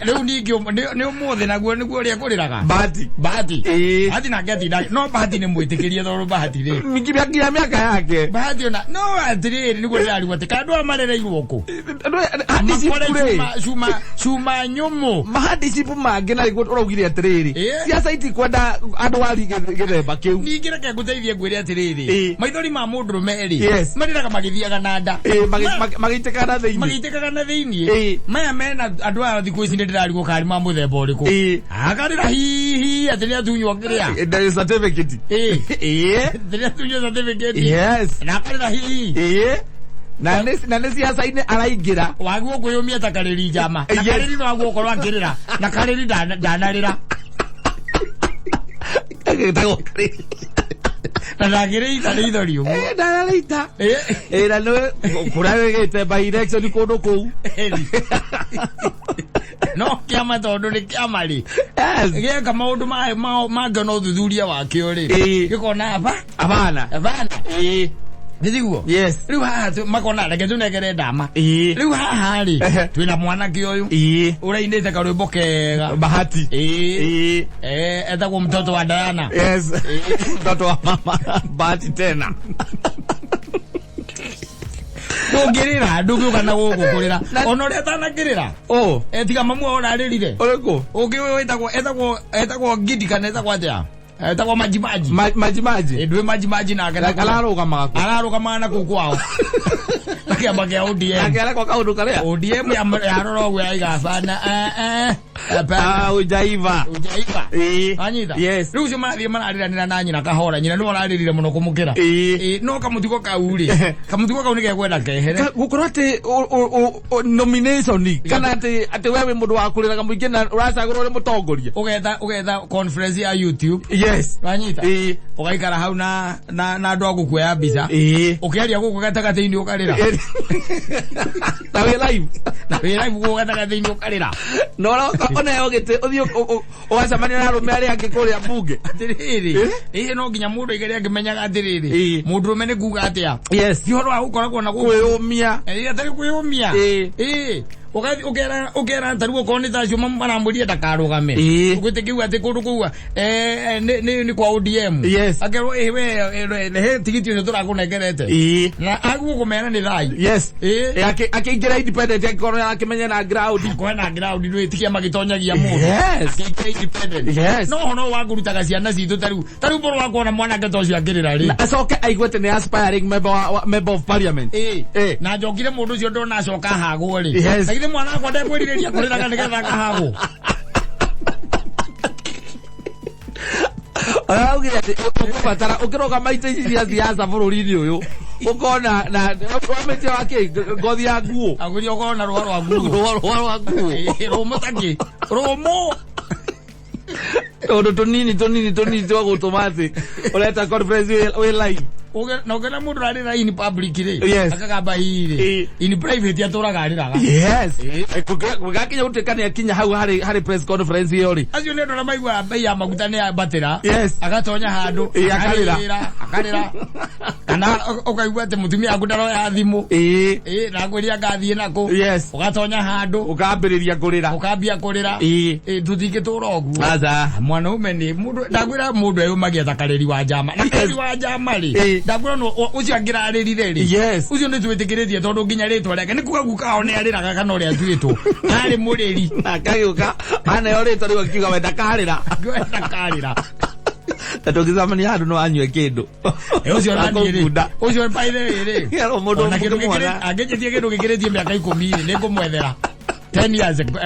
Speaker 3: rĩu ningĩ nĩ ũmũthĩ naguo nĩguo ũrĩa kũrĩraga.
Speaker 2: Bahati.
Speaker 3: Bahati.
Speaker 2: Ĩĩ.
Speaker 3: Bahati nake atinda no Bahati nĩ mwĩtĩkĩrie tondũ Bahati rĩ.
Speaker 2: Nginya mĩaka yake.
Speaker 3: Bahati ona no atĩrĩrĩ nĩguo ndĩrarigwo atĩ kana andũ aya marereirwo kũ?
Speaker 2: Handicip
Speaker 3: Makore
Speaker 2: rĩ.
Speaker 3: cuma cuma cuma nyũmũ.
Speaker 2: Mahandicip mangĩ na rĩguo ũraugire atĩrĩrĩ.
Speaker 3: Ĩĩ.
Speaker 2: Siasa itikwenda andũ a gĩthemba kĩu.
Speaker 3: Ningĩ reke ngũteithie ngwĩre atĩrĩrĩ.
Speaker 2: Ĩĩ.
Speaker 3: Maithori ma mũndũrũme rĩ.
Speaker 2: Yes.
Speaker 3: Marĩraga magĩthiaga na nda.
Speaker 2: Ĩĩ, magĩitĩkaga na thĩinĩ.
Speaker 3: Magĩitĩkaga na thĩinĩ.
Speaker 2: Ĩĩ.
Speaker 3: Maya mena andũ aya thikũ ici nĩ ndĩrarigwo kana nĩ ma mũthemba ũrĩkũ.
Speaker 2: Ĩĩ.
Speaker 3: Akarĩra hihi atĩ nĩ atunywo kĩrĩa.
Speaker 2: There is certificate.
Speaker 3: Ĩĩ.
Speaker 2: Ĩĩ.
Speaker 3: Atĩ nĩ atunywo certificate.
Speaker 2: Yes.
Speaker 3: Na akarĩra hihi.
Speaker 2: Ĩĩ. Na nĩ siasa-inĩ araingĩra.
Speaker 3: Waguo kwĩyũmia ta karĩri njama. Na
Speaker 2: Yes.
Speaker 3: karĩri no aguo gũkorwo akĩrĩra. Na karĩri ndanarĩra.
Speaker 2: Agĩtagwo karĩri.
Speaker 3: Na ndangĩrĩita nĩ ithori ũguo.
Speaker 2: Ĩĩ, ndararĩita.
Speaker 3: Ĩĩ.
Speaker 2: Ĩĩ, na nĩwe kũrĩa wĩgĩte by election kũndũ kũu.
Speaker 3: No kĩama tondũ nĩ kĩama rĩ.
Speaker 2: Yes.
Speaker 3: Gĩeka maũndũ mangĩona ũthuthuria wakĩo rĩ.
Speaker 2: Ĩĩ.
Speaker 3: Gĩkona aba.
Speaker 2: Abana.
Speaker 3: Abana.
Speaker 2: Ĩĩ.
Speaker 3: Nĩtiguo?
Speaker 2: Yes.
Speaker 3: Rĩu haha makona reke tũnengere ndama.
Speaker 2: Ĩĩ.
Speaker 3: Rĩu haha rĩ
Speaker 2: Ehe.
Speaker 3: twĩna mwanake ũyũ
Speaker 2: Ĩĩ.
Speaker 3: ũrainĩte karwĩmbo kega.
Speaker 2: Bahati.
Speaker 3: Ĩĩ.
Speaker 2: Ĩĩ.
Speaker 3: Etagwo mtoto wa Diana.
Speaker 2: Yes. Mtoto wa mama. Bahati tena.
Speaker 3: Ndũngĩrĩra, ndũngĩũka na gũkũ kũrĩra. Ona ũrĩa atanakĩrĩra.
Speaker 2: Oh.
Speaker 3: Tiga mamu wao ũrarĩrire.
Speaker 2: Ũrĩkũ?
Speaker 3: Ũngĩ ũyũ wĩtagwo etagwo etagwo Gidi kana etagwo atĩa? Etagwo Maji Maji.
Speaker 2: Maji Maji.
Speaker 3: Ndwĩ Maji Maji nake.
Speaker 2: Ararũgamaga kũ?
Speaker 3: Ararũgamaga na kũu kwao. Na kĩama kĩa ODM.
Speaker 2: Akĩarekwo kaũndũ karĩa?
Speaker 3: ODM yarora ũguo yaiga bana.
Speaker 2: Ah, ujaiva.
Speaker 3: Ujaiva.
Speaker 2: Ĩĩ.
Speaker 3: Wanyita?
Speaker 2: Yes.
Speaker 3: Rĩu ũcio marathiĩ mararĩranĩra na nyina kahora. Nyina nĩwe ũrarĩrire mũno kũmũkĩra.
Speaker 2: Ĩĩ.
Speaker 3: Ĩĩ, no kamũtugo kau rĩ. Kamũtugo kau nĩgekwenda kehere.
Speaker 2: Gũkorwo atĩ nomination kana atĩ atĩ we wĩ mũndũ wa kũrĩraga mũingĩ na ũracagũrwo ũrĩ mũtongoria.
Speaker 3: Ũgetha conference ya YouTube.
Speaker 2: Yes.
Speaker 3: Wanyita?
Speaker 2: Ĩĩ.
Speaker 3: Ũgaikara hau na na andũ a gũkuoya mbica.
Speaker 2: Ĩĩ.
Speaker 3: Ũkĩaria gũkũ gatagatĩ-inĩ ũkarĩra.
Speaker 2: Na wĩ live.
Speaker 3: Na wĩ live gũkũ gatagatĩ-inĩ ũkarĩra.
Speaker 2: Na ũroka ũneo gĩtĩ ũthiĩ ũgacemania na arũme arĩa angĩ kũrĩa mbunge.
Speaker 3: Atĩrĩrĩ, ĩĩ no nginya mũndũ aigare akĩmenyaga atĩrĩrĩ,
Speaker 2: Ĩĩ.
Speaker 3: mũndũrũme nĩ kuga atĩa?
Speaker 2: Yes.
Speaker 3: Ti ũhoro wa gũkoragwo na gũkũ.
Speaker 2: Kwĩyũmia.
Speaker 3: Ĩĩ, atarĩ kwĩyũmia.
Speaker 2: Ĩĩ.
Speaker 3: Ĩĩ. Ũkera ũkera ta rĩu okorwo nĩ ta acio maramwĩrire ndakarũgame.
Speaker 2: Ĩĩ.
Speaker 3: Ũgwĩtĩkĩu atĩ kũndũ kũu nĩ kwa ODM.
Speaker 2: Yes.
Speaker 3: Akerwo ĩĩ we rehe tigiti ũcio tũrakũnengerete.
Speaker 2: Ĩĩ.
Speaker 3: Na aguo kũmera nĩ thai.
Speaker 2: Yes.
Speaker 3: Ĩĩ.
Speaker 2: Akĩingĩra independent angĩkorwo nĩarakĩmenya na ground.
Speaker 3: Kwena ground nĩ tikia magĩtonyagia mũndũ.
Speaker 2: Yes.
Speaker 3: Akĩingĩra independent.
Speaker 2: Yes.
Speaker 3: No ũhoro wa kũrutaga ciana citũ ta rĩu ta rĩu mũrũ wa kuona mwanake ta ũcio akĩrĩra rĩ.
Speaker 2: Acoke aigue atĩ nĩ aspiring member wa member of parliament.
Speaker 3: Ĩĩ.
Speaker 2: Ĩĩ.
Speaker 3: Na njokire mũndũ ũcio ndona acoka hagwo rĩ.
Speaker 2: Yes.
Speaker 3: Na githĩ mwana wakwa ndekwĩrirĩria kũrĩraga nĩgetha akahagwo.
Speaker 2: Araugire atĩ ũkũbatara ũkĩrũgama itĩ ici cia siasa bũrũri-inĩ ũyũ ũkona na wamĩtie wa kĩ ngothi ya nguo.
Speaker 3: Agwĩria ũkorwo na rũa rwa nguo.
Speaker 2: Rũa rwa nguo.
Speaker 3: Ĩĩ, rũmũ ta kĩ? Rũmũ.
Speaker 2: Tũndũ tũnini tũnini tũnini twa gũtũma atĩ ũreta conference wĩ live.
Speaker 3: Na ũkĩona mũndũ ararĩra in public rĩ.
Speaker 2: Yes.
Speaker 3: Akagamba hihi rĩ.
Speaker 2: Ĩĩ.
Speaker 3: In private atũraga arĩraga.
Speaker 2: Yes. Gũgakinya gũtuĩka nĩ akinya hau harĩ press conference ĩyo rĩ.
Speaker 3: Acio nĩ andũ arĩa maiguaga bei ya maguta nĩ yambatĩra.
Speaker 2: Yes.
Speaker 3: Agatonya handũ.
Speaker 2: Ĩĩ, akarĩra.
Speaker 3: Akarĩra. Kana ũkaigua atĩ mũtumia waku ndaroya thimũ.
Speaker 2: Ĩĩ.
Speaker 3: Ĩĩ, na ngwĩria ngathiĩ nakũ.
Speaker 2: Yes.
Speaker 3: Ũgatonya handũ.
Speaker 2: Ũkambĩrĩria kũrĩra.
Speaker 3: Ũkambia kũrĩra.
Speaker 2: Ĩĩ.
Speaker 3: Ĩĩ, tũtingĩtũra ũguo.
Speaker 2: Aca.
Speaker 3: Mwanaume nĩ mũndũ ndakwĩra mũndũ eyũmagia ta karĩri wa njama. Na karĩri wa njama rĩ.
Speaker 2: Ĩĩ.
Speaker 3: Ndakwĩra no ũcio angĩrarĩrire rĩ.
Speaker 2: Yes.
Speaker 3: Ũcio nĩ twĩtĩkĩrĩtie tondũ nginya rĩtwa rĩake nĩ kuga guka wao nĩ arĩraga kana ũrĩa atuĩtwo. Arĩ mũrĩri.
Speaker 2: Akagĩũka aneo rĩtwa rĩu akiuga we ndakarĩra.
Speaker 3: Ndakarĩra.
Speaker 2: Na tũngĩcemania handũ no anyue kĩndũ.
Speaker 3: Ĩ, ũcio ũrathiĩ rĩ.
Speaker 2: Akũngunda.
Speaker 3: Ũcio by the way rĩ.
Speaker 2: Kerwo mũndũ
Speaker 3: Ona kĩndũ
Speaker 2: ũngĩmuona.
Speaker 3: gĩkĩrĩ- angĩnjĩtie kĩndũ gĩkĩrĩtie mĩaka 10 rĩ, nĩ ngũmwethera. 10 years and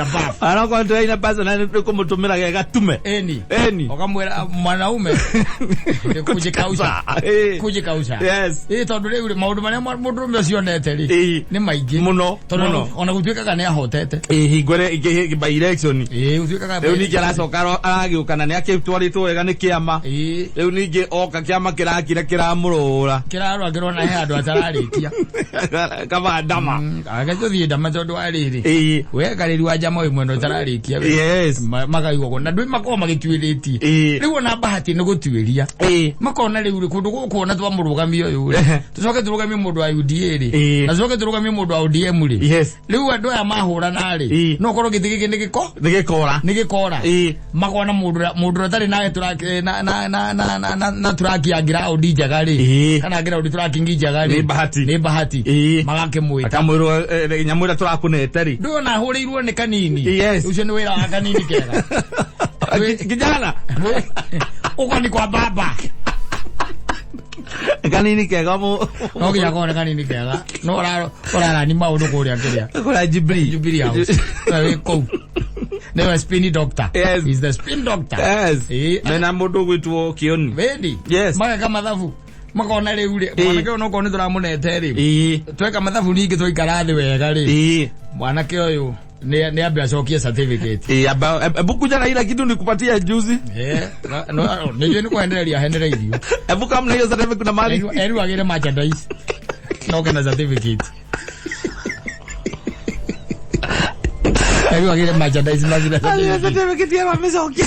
Speaker 3: above.
Speaker 2: Anakorwo ndĩraina personal nĩ kũmũtũmĩra ge gatume.
Speaker 3: Eni.
Speaker 2: Eni.
Speaker 3: Ũkamwĩra mwanaume nĩ kujikausha.
Speaker 2: Eh.
Speaker 3: Kujikausha.
Speaker 2: Yes.
Speaker 3: Ĩ tondũ rĩu rĩ maũndũ marĩa mũndũrũme ũcio onete rĩ
Speaker 2: Ĩ.
Speaker 3: nĩ maingĩ.
Speaker 2: Mũno,
Speaker 3: Tondũ
Speaker 2: mũno.
Speaker 3: ona gũtuĩkaga nĩ ahotete.
Speaker 2: Ĩ, hingo ĩrĩa ĩngĩ by election.
Speaker 3: Ĩ gũtuĩkaga
Speaker 2: Rĩu ningĩ aracoka aragĩũka na nĩ akĩtwarĩtwo wega nĩ kĩama.
Speaker 3: Ĩ.
Speaker 2: Rĩu ningĩ oka kĩama kĩrakira kĩramũrũra.
Speaker 3: Kĩrarora kĩrona he handũ atararĩkia.
Speaker 2: Kaba ndama.
Speaker 3: Age tũthiĩ ndama tondũ wa rĩrĩ.
Speaker 2: Ĩ.
Speaker 3: We karĩri wa njama wĩ mwena ũtararĩkia we.
Speaker 2: Yes.
Speaker 3: Makaigua ũguo. Na ndũĩ makoragwo magĩtuĩrĩtie.
Speaker 2: Ĩ.
Speaker 3: Rĩu ona bahati nĩ gũtuĩria.
Speaker 2: Ĩ.
Speaker 3: Makona rĩu rĩ kũndũ gũkũ ona twamũrũgamia ũyũ rĩ. Tũcoke tũrũgamie mũndũ wa UDA rĩ.
Speaker 2: Ĩ.
Speaker 3: Na tũcoke tũrũgamie mũndũ wa ODM rĩ.
Speaker 2: Yes.
Speaker 3: Rĩu andũ aya mahũrana rĩ.
Speaker 2: Ĩ.
Speaker 3: No korwo gĩtĩ gĩkĩ nĩ gĩko
Speaker 2: Nĩ gĩkora.
Speaker 3: nĩ gĩkora.
Speaker 2: Ĩ.
Speaker 3: Makona mũndũ ũrĩa ũtarĩ na turaki ya ground njega rĩ.
Speaker 2: Ĩ.
Speaker 3: Kana ground tracking njega rĩ.
Speaker 2: Nĩ bahati.
Speaker 3: Nĩ bahati.
Speaker 2: Ĩ.
Speaker 3: Magakĩmwĩta.
Speaker 2: Akamwĩrwo nyamũ ĩrĩa tũrakũnete rĩ.
Speaker 3: Ndũĩ ona ahũrĩirwo nĩ kanini.
Speaker 2: Yes.
Speaker 3: Ũcio nĩ wĩra wa kanini kega.
Speaker 2: Kijana.
Speaker 3: Uko ni kwa baba.
Speaker 2: Kanini kega mu.
Speaker 3: No nginya kone kanini kega. No ũrarani maũndũ kũrĩa kĩrĩa.
Speaker 2: Kũrĩa Jubilee.
Speaker 3: Jubilee House. Wĩ kũu. Nĩwe spin doctor.
Speaker 2: Yes.
Speaker 3: He's the spin doctor.
Speaker 2: Yes.
Speaker 3: Ĩ.
Speaker 2: Mena mũndũ ũgwĩtwo Kĩoni.
Speaker 3: Wendi.
Speaker 2: Yes.
Speaker 3: Mageka mathabu. Makona rĩu rĩ.
Speaker 2: Ĩ.
Speaker 3: Mwanake ũyũ nokorwo nĩ tũramũnete rĩ.
Speaker 2: Ĩ.
Speaker 3: Tweka mathabu ningĩ twaikara thĩ wega rĩ.
Speaker 2: Ĩ.
Speaker 3: Mwanake ũyũ nĩ ambe acokie certificate.
Speaker 2: Ĩ, amba ebu kuja na ila kitu nikupatia juzi.
Speaker 3: Eh, nĩnjũĩ nĩ kũhendereria ahendereirio.
Speaker 2: Ebu kama na hiyo certificate kuna mali.
Speaker 3: Eru agĩre merchandise. No kena certificate. Eru agĩre merchandise na
Speaker 2: Hiyo
Speaker 3: certificate.
Speaker 2: certificate ya wamecokia.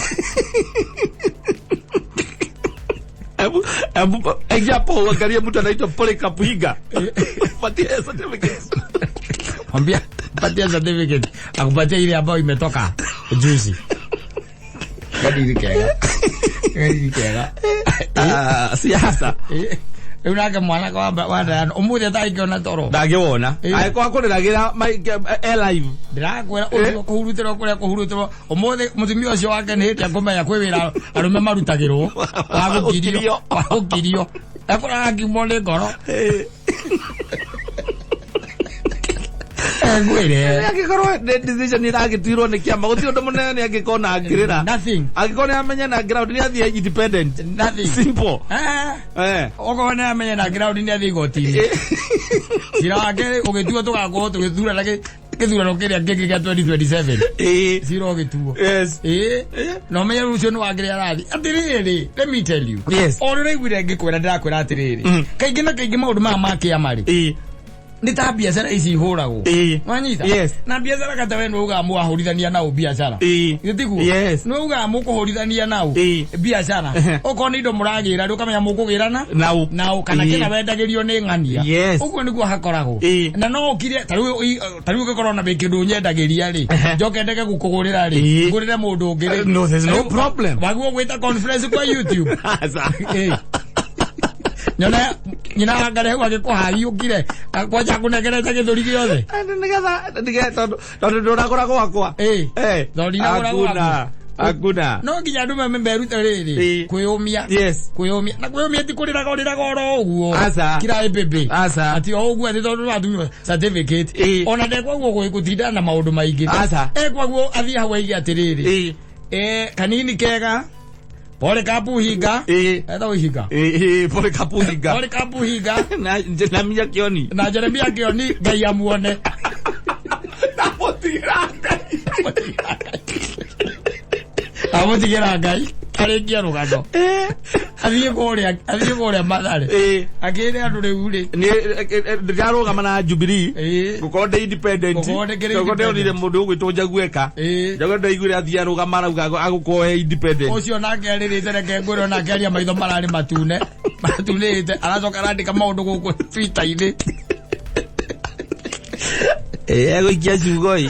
Speaker 2: Ebu ebu ingia hapo uangalie mtu anaitwa Polycarp Higa. Patia certificate.
Speaker 3: Mwambia patia certificate. Akupatia ile ambayo imetoka juzi. Kadiri kega. Kadiri kega.
Speaker 2: Ah, siasa.
Speaker 3: Rĩu nake mwanake wa Diana ũmũthĩ atangĩona toro.
Speaker 2: Ndangĩwona.
Speaker 3: Ĩ.
Speaker 2: Angĩkorwo akũrĩragĩra e live.
Speaker 3: Ndĩrakwĩra ũcio kũhurutĩrwo kũrĩa kũhurutĩrwo ũmũthĩ mũtumia ũcio wake nĩ hĩndĩ akũmenya kwĩ wĩra arũme marutagĩrwo wa gũkirio wa gũkirio ekũraga akiumwo nĩ ngoro ngwĩre
Speaker 2: Angĩkorwo nĩ decision ĩragĩtuirwo nĩ kĩama gũtirĩ ũndũ mũnene angĩkorwo na angĩrĩra.
Speaker 3: Nothing.
Speaker 2: Angĩkorwo nĩ amenya na ground nĩ athiĩ independent.
Speaker 3: Nothing.
Speaker 2: Simple.
Speaker 3: Ah.
Speaker 2: Eh.
Speaker 3: Okorwo nĩ amenya na ground nĩ athiĩ igoti-inĩ cira wake ũgĩtuo tũgakorwo tũgĩthurana gĩthurano kĩrĩa kĩngĩ kĩa 2027.
Speaker 2: Ĩ.
Speaker 3: Cira ũgĩtuo.
Speaker 2: Yes.
Speaker 3: Ĩ, na ũmenye rĩu ũcio nĩ wangĩrĩ arathi atĩrĩrĩ, let me tell you.
Speaker 2: Yes.
Speaker 3: O rĩrĩa ũraiguire ngĩkwĩra ndĩrakwĩra atĩrĩrĩ, kaingĩ na kaingĩ maũndũ maya ma kĩama rĩ
Speaker 2: Ĩ.
Speaker 3: nĩ ta biacara ici ihũragwo.
Speaker 2: Ĩ.
Speaker 3: Wanyita?
Speaker 2: Yes.
Speaker 3: Na biacara kata we nĩ ugaga mwahũrithania nao biacara.
Speaker 2: Ĩ.
Speaker 3: Githĩ tiguo?
Speaker 2: Yes.
Speaker 3: Nĩ ugaga mũkũhũrithania nao
Speaker 2: Ĩ.
Speaker 3: biacara. Okorwo nĩ indo mũragĩra rĩ ũkamenya mũkũgĩrana
Speaker 2: Nao.
Speaker 3: nao kana
Speaker 2: Ĩ.
Speaker 3: kĩna wendagĩrio nĩ ng'ania.
Speaker 2: Yes.
Speaker 3: Ũguo nĩguo hakoragwo.
Speaker 2: Ĩ.
Speaker 3: Na no ũkire ta rĩu ũngĩkorwo na kĩndũ nyendagĩria rĩ, njoke ndege gũkũgũrĩra rĩ,
Speaker 2: Ĩ.
Speaker 3: ngũrĩre mũndũ ũngĩ rĩ.
Speaker 2: No, there's no problem.
Speaker 3: Waguo gwĩta conference kwa YouTube.
Speaker 2: Aca.
Speaker 3: Ĩ. Nyona nyina wangare hau agĩkũhariũkire kwanja kũnengerete gĩthũri gĩothe.
Speaker 2: Andũ nĩgetha tondũ ndũragũra gwakwa.
Speaker 3: Ĩ.
Speaker 2: Eh.
Speaker 3: Tondũ ndinagũra
Speaker 2: Hakuna.
Speaker 3: gwaku.
Speaker 2: Hakuna.
Speaker 3: No nginya andũ merute rĩrĩ
Speaker 2: Ĩ.
Speaker 3: kwĩyũmia.
Speaker 2: Yes.
Speaker 3: Kwĩyũmia na kwĩyũmia ti kũrĩraga ũrĩraga oro ũguo.
Speaker 2: Aca.
Speaker 3: Kira ĩmbĩmbĩ.
Speaker 2: Aca.
Speaker 3: Ati o ũguo atĩ tondũ nĩwatunywo certificate.
Speaker 2: Ĩ.
Speaker 3: Ona ndekwaguo gũtinda na maũndũ maingĩ.
Speaker 2: Aca.
Speaker 3: Ekwaguo athiĩ hau aige atĩrĩrĩ.
Speaker 2: Ĩ.
Speaker 3: Kanini kega. Polycarp Higa.
Speaker 2: Ĩ.
Speaker 3: Etagwo Higa.
Speaker 2: Ĩ, Polycarp Higa.
Speaker 3: Polycarp Higa.
Speaker 2: Na Jeremia Kĩoni.
Speaker 3: Na Jeremia Kĩoni Ngai amuone.
Speaker 2: Ndamũtigĩra Ngai.
Speaker 3: Amũtigĩra Ngai arĩkie rũgano. Athiĩ kũrĩa Mathare.
Speaker 2: Ĩ.
Speaker 3: Akĩre andũ rĩu rĩ.
Speaker 2: Niĩ ndĩrarũgama na Jubilee.
Speaker 3: Ĩ.
Speaker 2: Ngũkorwo ndĩ independent.
Speaker 3: Ngũkorwo ndĩkĩrĩ
Speaker 2: Ngũkorwo ndĩronire
Speaker 3: independent.
Speaker 2: mũndũ ũgwĩtwo Njagueka.
Speaker 3: Ĩ.
Speaker 2: Njagueka ndaiguire athiĩ arũgama arauga agũkorwo e independent.
Speaker 3: Ũcio nake arĩrĩte reke ngwĩre onake aria maitho mararĩ matune. Matunĩte aracoka arandĩka maũndũ gũkũ Twitter-inĩ.
Speaker 2: Ĩ, egũikia ciugo ĩ.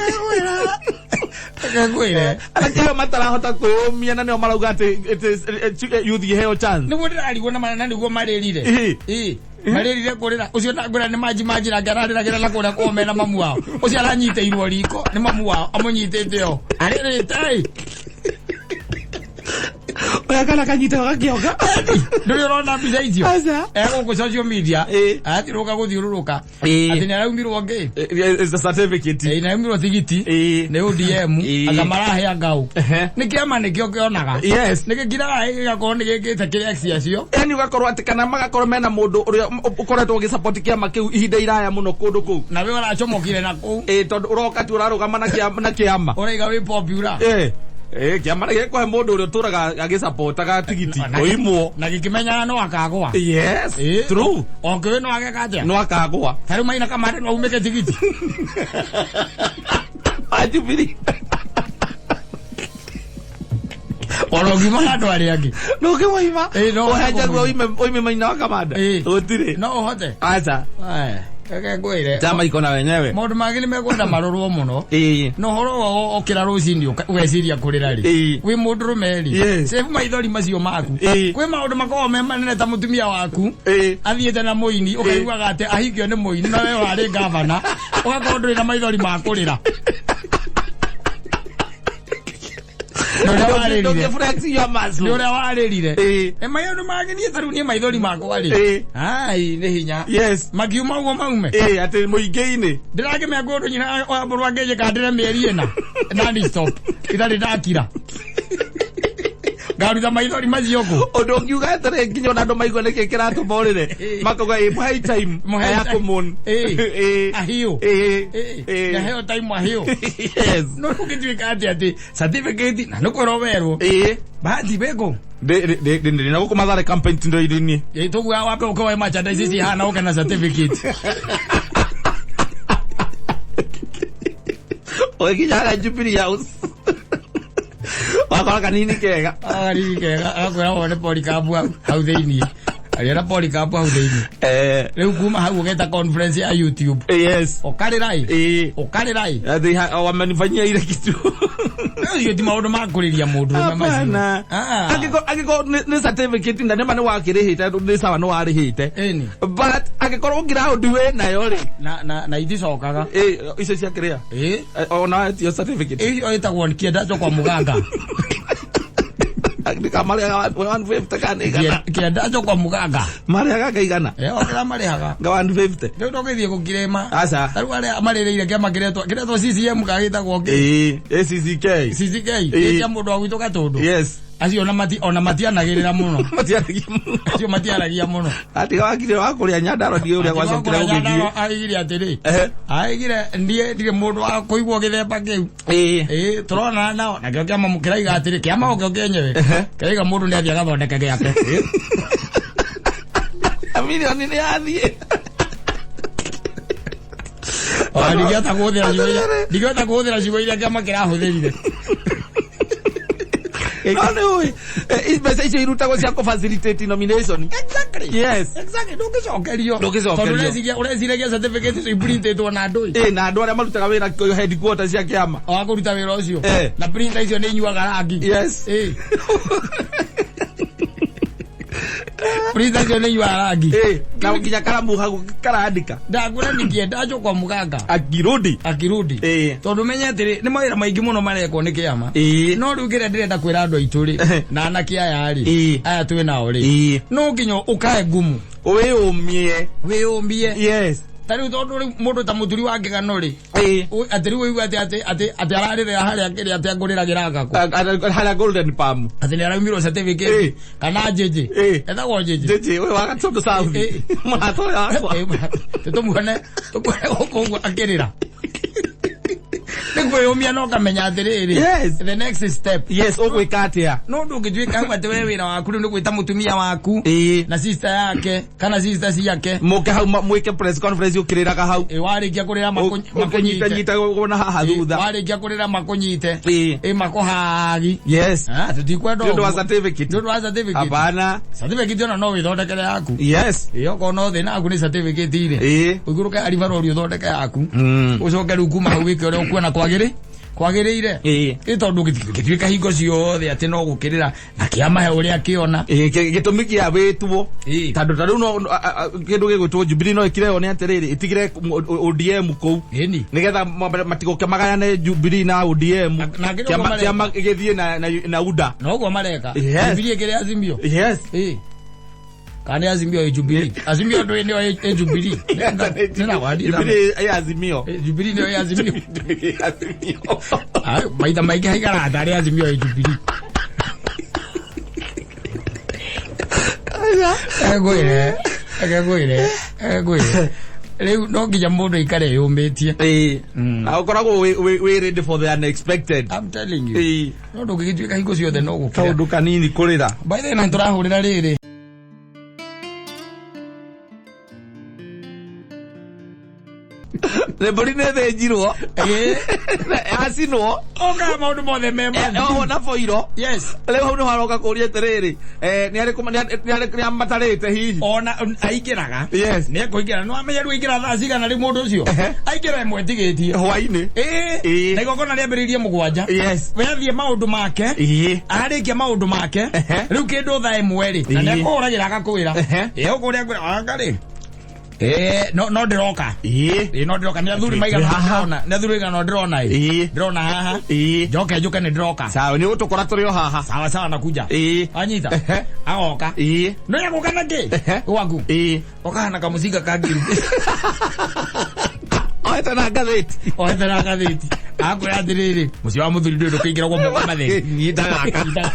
Speaker 3: Reke ngwĩre.
Speaker 2: Anake matarahota kwĩyũmia na nĩo marauga atĩ youth iheo chance.
Speaker 3: Nĩguo ndĩrarigwo na nĩguo marĩrire.
Speaker 2: Ĩ.
Speaker 3: Ĩ. Marĩrire kũrĩra ũcio ndangwĩra nĩ manji manji nake ararĩragĩra na kũrĩa kwao mena mamu wao. Ũcio aranyitĩirwo riko nĩ mamu wao amũnyitĩte o. Arĩrĩte ĩ.
Speaker 2: Oya kana kanyita gakĩonga.
Speaker 3: Ndũrĩ ũrona mbica icio?
Speaker 2: Aca.
Speaker 3: Egũkũ social media.
Speaker 2: Ĩ.
Speaker 3: Arathiũrũrũka gũthiũrũrũka.
Speaker 2: Ĩ.
Speaker 3: Atĩ nĩ araumirwo ngĩ.
Speaker 2: It's a certificate.
Speaker 3: Ĩ, nĩ tigiti.
Speaker 2: Ĩ.
Speaker 3: Nĩ ODM.
Speaker 2: Ĩ.
Speaker 3: Anga marahe ngau.
Speaker 2: Ehe.
Speaker 3: Nĩ kĩama nĩkĩo kĩonaga.
Speaker 2: Yes.
Speaker 3: Nĩ gĩkiraga gĩgakorwo nĩ gĩkĩte kĩrĩa ex acio.
Speaker 2: Yani ũgakorwo atĩ kana magakorwo mena mũndũ ũrĩa ũkoretwo ũgĩsupport kĩama kĩu ihinda iraya mũno kũndũ kũu.
Speaker 3: Na we ũracomokire na kũu.
Speaker 2: Ĩ, tondũ ũroka tu ũrarũgama na kĩama na kĩama.
Speaker 3: Ũraiga wĩ popular.
Speaker 2: Ĩ. Ĩ, kĩama nĩ gĩkũhe mũndũ ũrĩa ũtũraga agĩsupportaga tigiti.
Speaker 3: Na-
Speaker 2: Ũimwo.
Speaker 3: Na gĩkĩmenyaga no akagwa.
Speaker 2: Yes.
Speaker 3: Ĩ.
Speaker 2: True.
Speaker 3: O kĩũĩ no ageka atĩa?
Speaker 2: No akagwa.
Speaker 3: Ta rĩu Maina Kamande no aumĩke tigiti.
Speaker 2: Wa Jubilee.
Speaker 3: Ona ũngiuma na andũ arĩa angĩ.
Speaker 2: Ndũngĩmũima.
Speaker 3: Ĩ, no
Speaker 2: Ũhenjagwo
Speaker 3: ũkũmũima.
Speaker 2: oime Maina wa Kamanda.
Speaker 3: Ĩ.
Speaker 2: Gũtirĩ.
Speaker 3: No ũhote.
Speaker 2: Aca.
Speaker 3: Aya, reke ngwĩre.
Speaker 2: Chama iko na wenyewe.
Speaker 3: Maũndũ mangĩ nĩ mekwenda marorwo mũno.
Speaker 2: Ĩ.
Speaker 3: Na ũhoro wa okĩra rũcinĩ ũgeciria kũrĩra rĩ.
Speaker 2: Ĩ.
Speaker 3: Wĩ mũndũrũme rĩ.
Speaker 2: Yes.
Speaker 3: Save maithori macio maku.
Speaker 2: Ĩ.
Speaker 3: Kwĩ maũndũ makoragwo me manene ta mũtumia waku.
Speaker 2: Ĩ.
Speaker 3: Athiĩte na mũini ũkaiguaga atĩ ahikio nĩ mũini na we warĩ gavana ũgakorwo ndũrĩ na maithori ma kũrĩra. Nĩ ũrĩa warĩrire.
Speaker 2: Ndũngĩ-flex your muscle.
Speaker 3: Nĩ ũrĩa warĩrire.
Speaker 2: Ĩ.
Speaker 3: Ĩ maũndũ mangĩ niĩ ta rĩu niĩ maithori makwa rĩ.
Speaker 2: Ĩ.
Speaker 3: Ai nĩ hinya.
Speaker 2: Yes.
Speaker 3: Makiuma ũguo maume.
Speaker 2: Ĩ, atĩ mũingĩ-inĩ.
Speaker 3: Ndĩrakĩmenya kũndũ nyina wa mũrũ angĩnjĩka ndĩre mĩeri ĩna. Non stop. Itarĩ ndakira. Ngaruta maithori macio kũ.
Speaker 2: Ũndũ ũngiuga atĩrĩ nginya ona andũ maigua nĩkĩ kĩratũma ũrĩre.
Speaker 3: Ĩ.
Speaker 2: Makauga ĩ mũhei time.
Speaker 3: Mũhei
Speaker 2: Ya
Speaker 3: time.
Speaker 2: kũmũn.
Speaker 3: Ĩ.
Speaker 2: Ĩ.
Speaker 3: Ahiũ.
Speaker 2: Ĩ.
Speaker 3: Ĩ.
Speaker 2: Ĩ.
Speaker 3: Ngaheo time ahiũ.
Speaker 2: Yes.
Speaker 3: No ũgĩtuĩka atĩ atĩ certificate na nĩ kwĩrwo werwo.
Speaker 2: Ĩ.
Speaker 3: Bahati wĩkũ?
Speaker 2: Ndĩ na gũkũ Mathare campaign ti ndoire niĩ.
Speaker 3: Ĩ tũguo wambe ũke woe merchandise ici hana ũke na certificate.
Speaker 2: Ũgĩkinya harĩa Jubilee House. Wakora kanini kega.
Speaker 3: Agariri kega agakwĩra wone Polycarp hau thĩiniĩ. Aria na Polycarp hau thĩiniĩ.
Speaker 2: Eh.
Speaker 3: Rĩu kuma hau ũgeta conference ya YouTube.
Speaker 2: Yes.
Speaker 3: Ũkarĩra ĩ.
Speaker 2: Ĩ.
Speaker 3: Ũkarĩra ĩ.
Speaker 2: Atĩ wamenifanyia ile kitu.
Speaker 3: Ũcio ti maũndũ ma kũrĩria mũndũ ũrũme macio.
Speaker 2: Hapana.
Speaker 3: Ah.
Speaker 2: Angĩkorwo nĩ certificate na nĩma nĩ wakĩrĩhĩte nĩ sawa nĩ warĩhĩte.
Speaker 3: Ĩni.
Speaker 2: But angĩkorwo ground wĩ nayo rĩ.
Speaker 3: Na iticokaga.
Speaker 2: Ĩ, icio cia kĩrĩa?
Speaker 3: Ĩ.
Speaker 2: Ona tio certificate.
Speaker 3: Ĩyo ĩtagwo kĩendacho kwa mũganga.
Speaker 2: Marĩhaga 150 kana igana.
Speaker 3: Kĩendacho kwa mũganga.
Speaker 2: Marĩhaga ngaigana.
Speaker 3: Ĩ o kĩrĩa marĩhaga.
Speaker 2: Nga 150.
Speaker 3: Rĩu ndũgĩthiĩ gũkirĩma.
Speaker 2: Aca.
Speaker 3: Ta rĩu arĩa marĩrĩire kĩama kĩretwo CCM kagĩtagwo kĩ?
Speaker 2: Ĩ, ACCK.
Speaker 3: CCK.
Speaker 2: Ĩ.
Speaker 3: Kĩa mũndũ wa gwitũ Gatũndũ.
Speaker 2: Yes.
Speaker 3: Acio ona matianagĩrĩra mũno.
Speaker 2: Matiaragia mũno.
Speaker 3: Acio matiaragia mũno.
Speaker 2: Atiga wakire wa kũrĩa Nyandarua ndigĩ ũrĩa gwacokire gũgĩthiĩ.
Speaker 3: Aigire atĩrĩ.
Speaker 2: Ehe.
Speaker 3: Aigire ndiĩ ndirĩ mũndũ wa kũigua gĩthemba kĩu.
Speaker 2: Ĩ.
Speaker 3: Ĩ tũrona nao nakĩo kĩama kĩraiga atĩrĩ kĩama o kĩo kĩenyewe.
Speaker 2: Ehe.
Speaker 3: Kĩraiga mũndũ nĩ athiĩ agathondeke gĩake.
Speaker 2: Milioni nĩ yathiĩ.
Speaker 3: Ona ndingĩhota kũhũthĩra ciugo iria ndingĩhota kũhũthĩra ciugo iria kĩama kĩrahũthĩrire.
Speaker 2: No nĩ ũĩ mbeca icio irutagwo cia kũ-facilitate nomination.
Speaker 3: Exactly.
Speaker 2: Yes.
Speaker 3: Exactly ndũngĩcokerio.
Speaker 2: Ndũngĩcokerio.
Speaker 3: Tondũ ũreciria certificate icio iprintĩtwo na andũ.
Speaker 2: Ĩ, na andũ arĩa marutaga wĩra headquarters cia kĩama.
Speaker 3: Wa kũruta wĩra ũcio.
Speaker 2: Eh.
Speaker 3: Na printer icio nĩ inyuaga rangi.
Speaker 2: Yes.
Speaker 3: Ĩ. Printer icio nĩ inyuaga rangi.
Speaker 2: Ĩ, na nginya karamu hau karandĩka.
Speaker 3: Ndakwĩra nĩkĩendacho kwa mũganga.
Speaker 2: Akirudi.
Speaker 3: Akirudi.
Speaker 2: Ĩ.
Speaker 3: Tondũ menye atĩrĩ nĩ mawĩra maingĩ mũno marekwo nĩ kĩama.
Speaker 2: Ĩ.
Speaker 3: No rĩu kĩrĩa ndĩrenda kwĩra andũ aitũ rĩ na anake aya rĩ
Speaker 2: Ĩ.
Speaker 3: aya twĩ nao rĩ
Speaker 2: Ĩ.
Speaker 3: no nginya ũkae ngumu
Speaker 2: Wĩyũmie.
Speaker 3: wĩyũmbie
Speaker 2: Yes.
Speaker 3: ta rĩu tondũ rĩu mũndũ ta mũturi wa ngĩgano rĩ
Speaker 2: Ĩ.
Speaker 3: atĩ rĩu ũigua atĩ atĩ atĩ atĩ ararĩrĩra harĩa kĩrĩa atĩ angũrĩragĩra ngakũ
Speaker 2: Harĩa Golden Palm.
Speaker 3: atĩ nĩ araumirwo certificate
Speaker 2: Ĩ.
Speaker 3: kana njĩnjĩ
Speaker 2: Ĩ.
Speaker 3: etagwo njĩnjĩ
Speaker 2: Njĩnjĩ ũyũ wa Gatũndũ South.
Speaker 3: Ĩ.
Speaker 2: Mũrata ũrĩa wakwa.
Speaker 3: Tũmuone tũmuone gũkũ ũguo akĩrĩra nĩ kwĩyũmia na ũkamenya atĩrĩrĩ
Speaker 2: Yes.
Speaker 3: the next step
Speaker 2: Yes, ũgwĩka atĩa?
Speaker 3: no ndũngĩtuĩka hau atĩ we wĩra waku rĩu nĩ gwĩta mũtumia waku
Speaker 2: Ĩ.
Speaker 3: na sister yake kana sister ciake
Speaker 2: Mũke hau mwĩke press conference ũkĩrĩraga hau.
Speaker 3: Ĩ, warĩkia kũrĩra makũnyite
Speaker 2: Ũkĩnyitanyita na haha thutha.
Speaker 3: warĩkia kũrĩra makũnyite
Speaker 2: Ĩ.
Speaker 3: ĩ makũhagi
Speaker 2: Yes.
Speaker 3: Ah, tũtikwenda
Speaker 2: Nĩ ũndũ wa
Speaker 3: ũguo.
Speaker 2: certificate.
Speaker 3: Nĩ ũndũ wa certificate
Speaker 2: Hapana.
Speaker 3: certificate ona no wĩthondekere yaku
Speaker 2: Yes.
Speaker 3: ĩ okorwo no thĩna waku nĩ certificate rĩ
Speaker 2: Ĩ.
Speaker 3: ũikũrũke aribarori ũthondeke yaku
Speaker 2: Mm.
Speaker 3: ũcoke rĩu kuma hau wĩke ũrĩa ũkuona kwagĩrĩ Kwagĩrĩire.
Speaker 2: Ĩĩ.
Speaker 3: Ĩ tondũ gĩtuĩka hingo ciothe atĩ no gũkĩrĩra na kĩamahe ũrĩa kĩona.
Speaker 2: Ĩĩ, gĩtũmi kĩa wĩtwo
Speaker 3: Ĩĩ.
Speaker 2: tondũ ta rĩu no kĩndũ gĩgwĩtwo Jubilee no ĩkire yo nĩ atĩrĩrĩ, ĩtigire ODM kũu
Speaker 3: Ĩni.
Speaker 2: nigetha matigoke magayane Jubilee na ODM.
Speaker 3: Na ngĩrĩ
Speaker 2: Kĩama
Speaker 3: ũguo
Speaker 2: kĩama
Speaker 3: mareka.
Speaker 2: gĩthiĩ na UDA.
Speaker 3: Noguo mareka.
Speaker 2: Yes.
Speaker 3: Jubilee ĩkĩrĩ Azimio.
Speaker 2: Yes.
Speaker 3: Ĩĩ. Kana nĩ Azimio ĩ Jubilee? Azimio ndũĩ nĩyo ĩ Jubilee.
Speaker 2: Jubilee ĩ Azimio.
Speaker 3: Jubilee nĩyo ĩ Azimio.
Speaker 2: Jubilee Azimio.
Speaker 3: Ayo, maita maingĩ haikaraga tarĩ Azimio ĩ Jubilee. Ngwĩre, ngwĩre, ngwĩre. Rĩu no nginya mũndũ aikare eyũmĩtie.
Speaker 2: Ĩĩ. Na ũkoragwo wĩ ready for the unexpected.
Speaker 3: I'm telling you.
Speaker 2: Ĩĩ.
Speaker 3: No ndũngĩgĩtuĩka hingo ciothe no gũkĩra.
Speaker 2: Kaũndũ kanini kũrĩra.
Speaker 3: By the way, na nĩtũrahũrĩra rĩrĩ.
Speaker 2: Nĩ mbũri nĩ thĩnjirwo.
Speaker 3: Ĩĩ.
Speaker 2: Yacinwo.
Speaker 3: Okaga maũndũ mothe me ma.
Speaker 2: Oho na boiro.
Speaker 3: Yes.
Speaker 2: Rĩu hau nĩho aroka kũria atĩrĩrĩ, nĩ arĩkũ nĩ amatarĩte hihi?
Speaker 3: Ona aingĩraga.
Speaker 2: Yes.
Speaker 3: Nĩ ekũingĩra. Nĩ wamenya rĩu aingĩra thaa cigana rĩu mũndũ ũcio?
Speaker 2: Ehe.
Speaker 3: Aingĩra ĩmwe ĩtigĩtie.
Speaker 2: Hwainĩ.
Speaker 3: Ĩĩ.
Speaker 2: Ĩĩ.
Speaker 3: Na igongona rĩambĩrĩirie 7.
Speaker 2: Yes.
Speaker 3: We athiĩ maũndũ make.
Speaker 2: Ĩĩ.
Speaker 3: Arĩkia maũndũ make.
Speaker 2: Ehe.
Speaker 3: Rĩu kĩndũ thaa 1 rĩ. Na
Speaker 2: Ĩĩ.
Speaker 3: nĩ akũhũragĩra agakwĩra.
Speaker 2: Ehe.
Speaker 3: Ĩĩ ũkũrĩa ngwĩra anga rĩ. Ĩĩ no no ndĩroka.
Speaker 2: Ĩĩ.
Speaker 3: Ĩĩ no ndĩroka. Nĩ athuri maigana
Speaker 2: Haha.
Speaker 3: ndĩrona. Nĩ athuri maigana ndĩrona ĩ.
Speaker 2: Ĩĩ.
Speaker 3: Ndĩrona haha.
Speaker 2: Ĩĩ.
Speaker 3: Njoke njũke nĩ ndĩroka.
Speaker 2: Sawa, nĩ ũgũtũkora tũrĩ o haha.
Speaker 3: Sawa sawa nakuja.
Speaker 2: Ĩĩ.
Speaker 3: Anyita.
Speaker 2: Ehe.
Speaker 3: Agoka.
Speaker 2: Ĩĩ.
Speaker 3: No yagũka na kĩ?
Speaker 2: Ehe.
Speaker 3: Gwaku.
Speaker 2: Ĩĩ.
Speaker 3: Okahana kamũcinga ka ngiri.
Speaker 2: Oete na ngathĩti.
Speaker 3: Oete na ngathĩti. Akwĩra atĩrĩrĩ, mũciĩ wa mũthuri ndũĩ ndũkĩingĩra gwa moko matheri.
Speaker 2: Nyita gaka.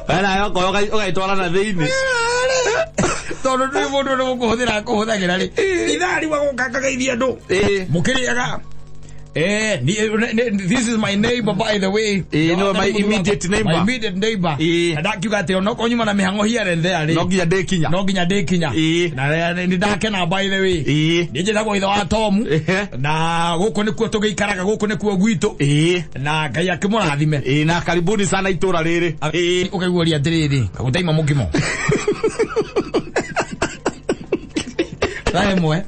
Speaker 2: We nawe okorwo ũgaitwara na thĩinĩ.
Speaker 3: Tondũ ndũĩ mũndũ ũrĩa ũkũhũthĩra akũhũthagĩra rĩ. Ithaa rĩu agoka akageithia andũ.
Speaker 2: Ĩĩ.
Speaker 3: Mũkĩrĩaga. This is my neighbor, by the way.
Speaker 2: No, my immediate neighbor.
Speaker 3: My immediate neighbor. Na ndakiuga atĩ onokorwo nyuma na mĩhang'o here and there rĩ.
Speaker 2: No nginya ndĩkinya.
Speaker 3: No nginya ndĩkinya.
Speaker 2: Ĩĩ.
Speaker 3: Na nĩ ndakena, by the way.
Speaker 2: Ĩĩ.
Speaker 3: Niĩ njĩtagwo ithe wa Tomu.
Speaker 2: Ehe.
Speaker 3: Na gũkũ nĩkuo tũgĩikaraga, gũkũ nĩkuo gwitũ.
Speaker 2: Ĩĩ.
Speaker 3: Na Ngai akĩmũrathime.
Speaker 2: Ĩĩ, na karibuni sana itũra rĩrĩ. Ĩĩ.
Speaker 3: Ũkaiguaria atĩrĩrĩ, kagũtaima mũkimo. Thaa ĩmwe.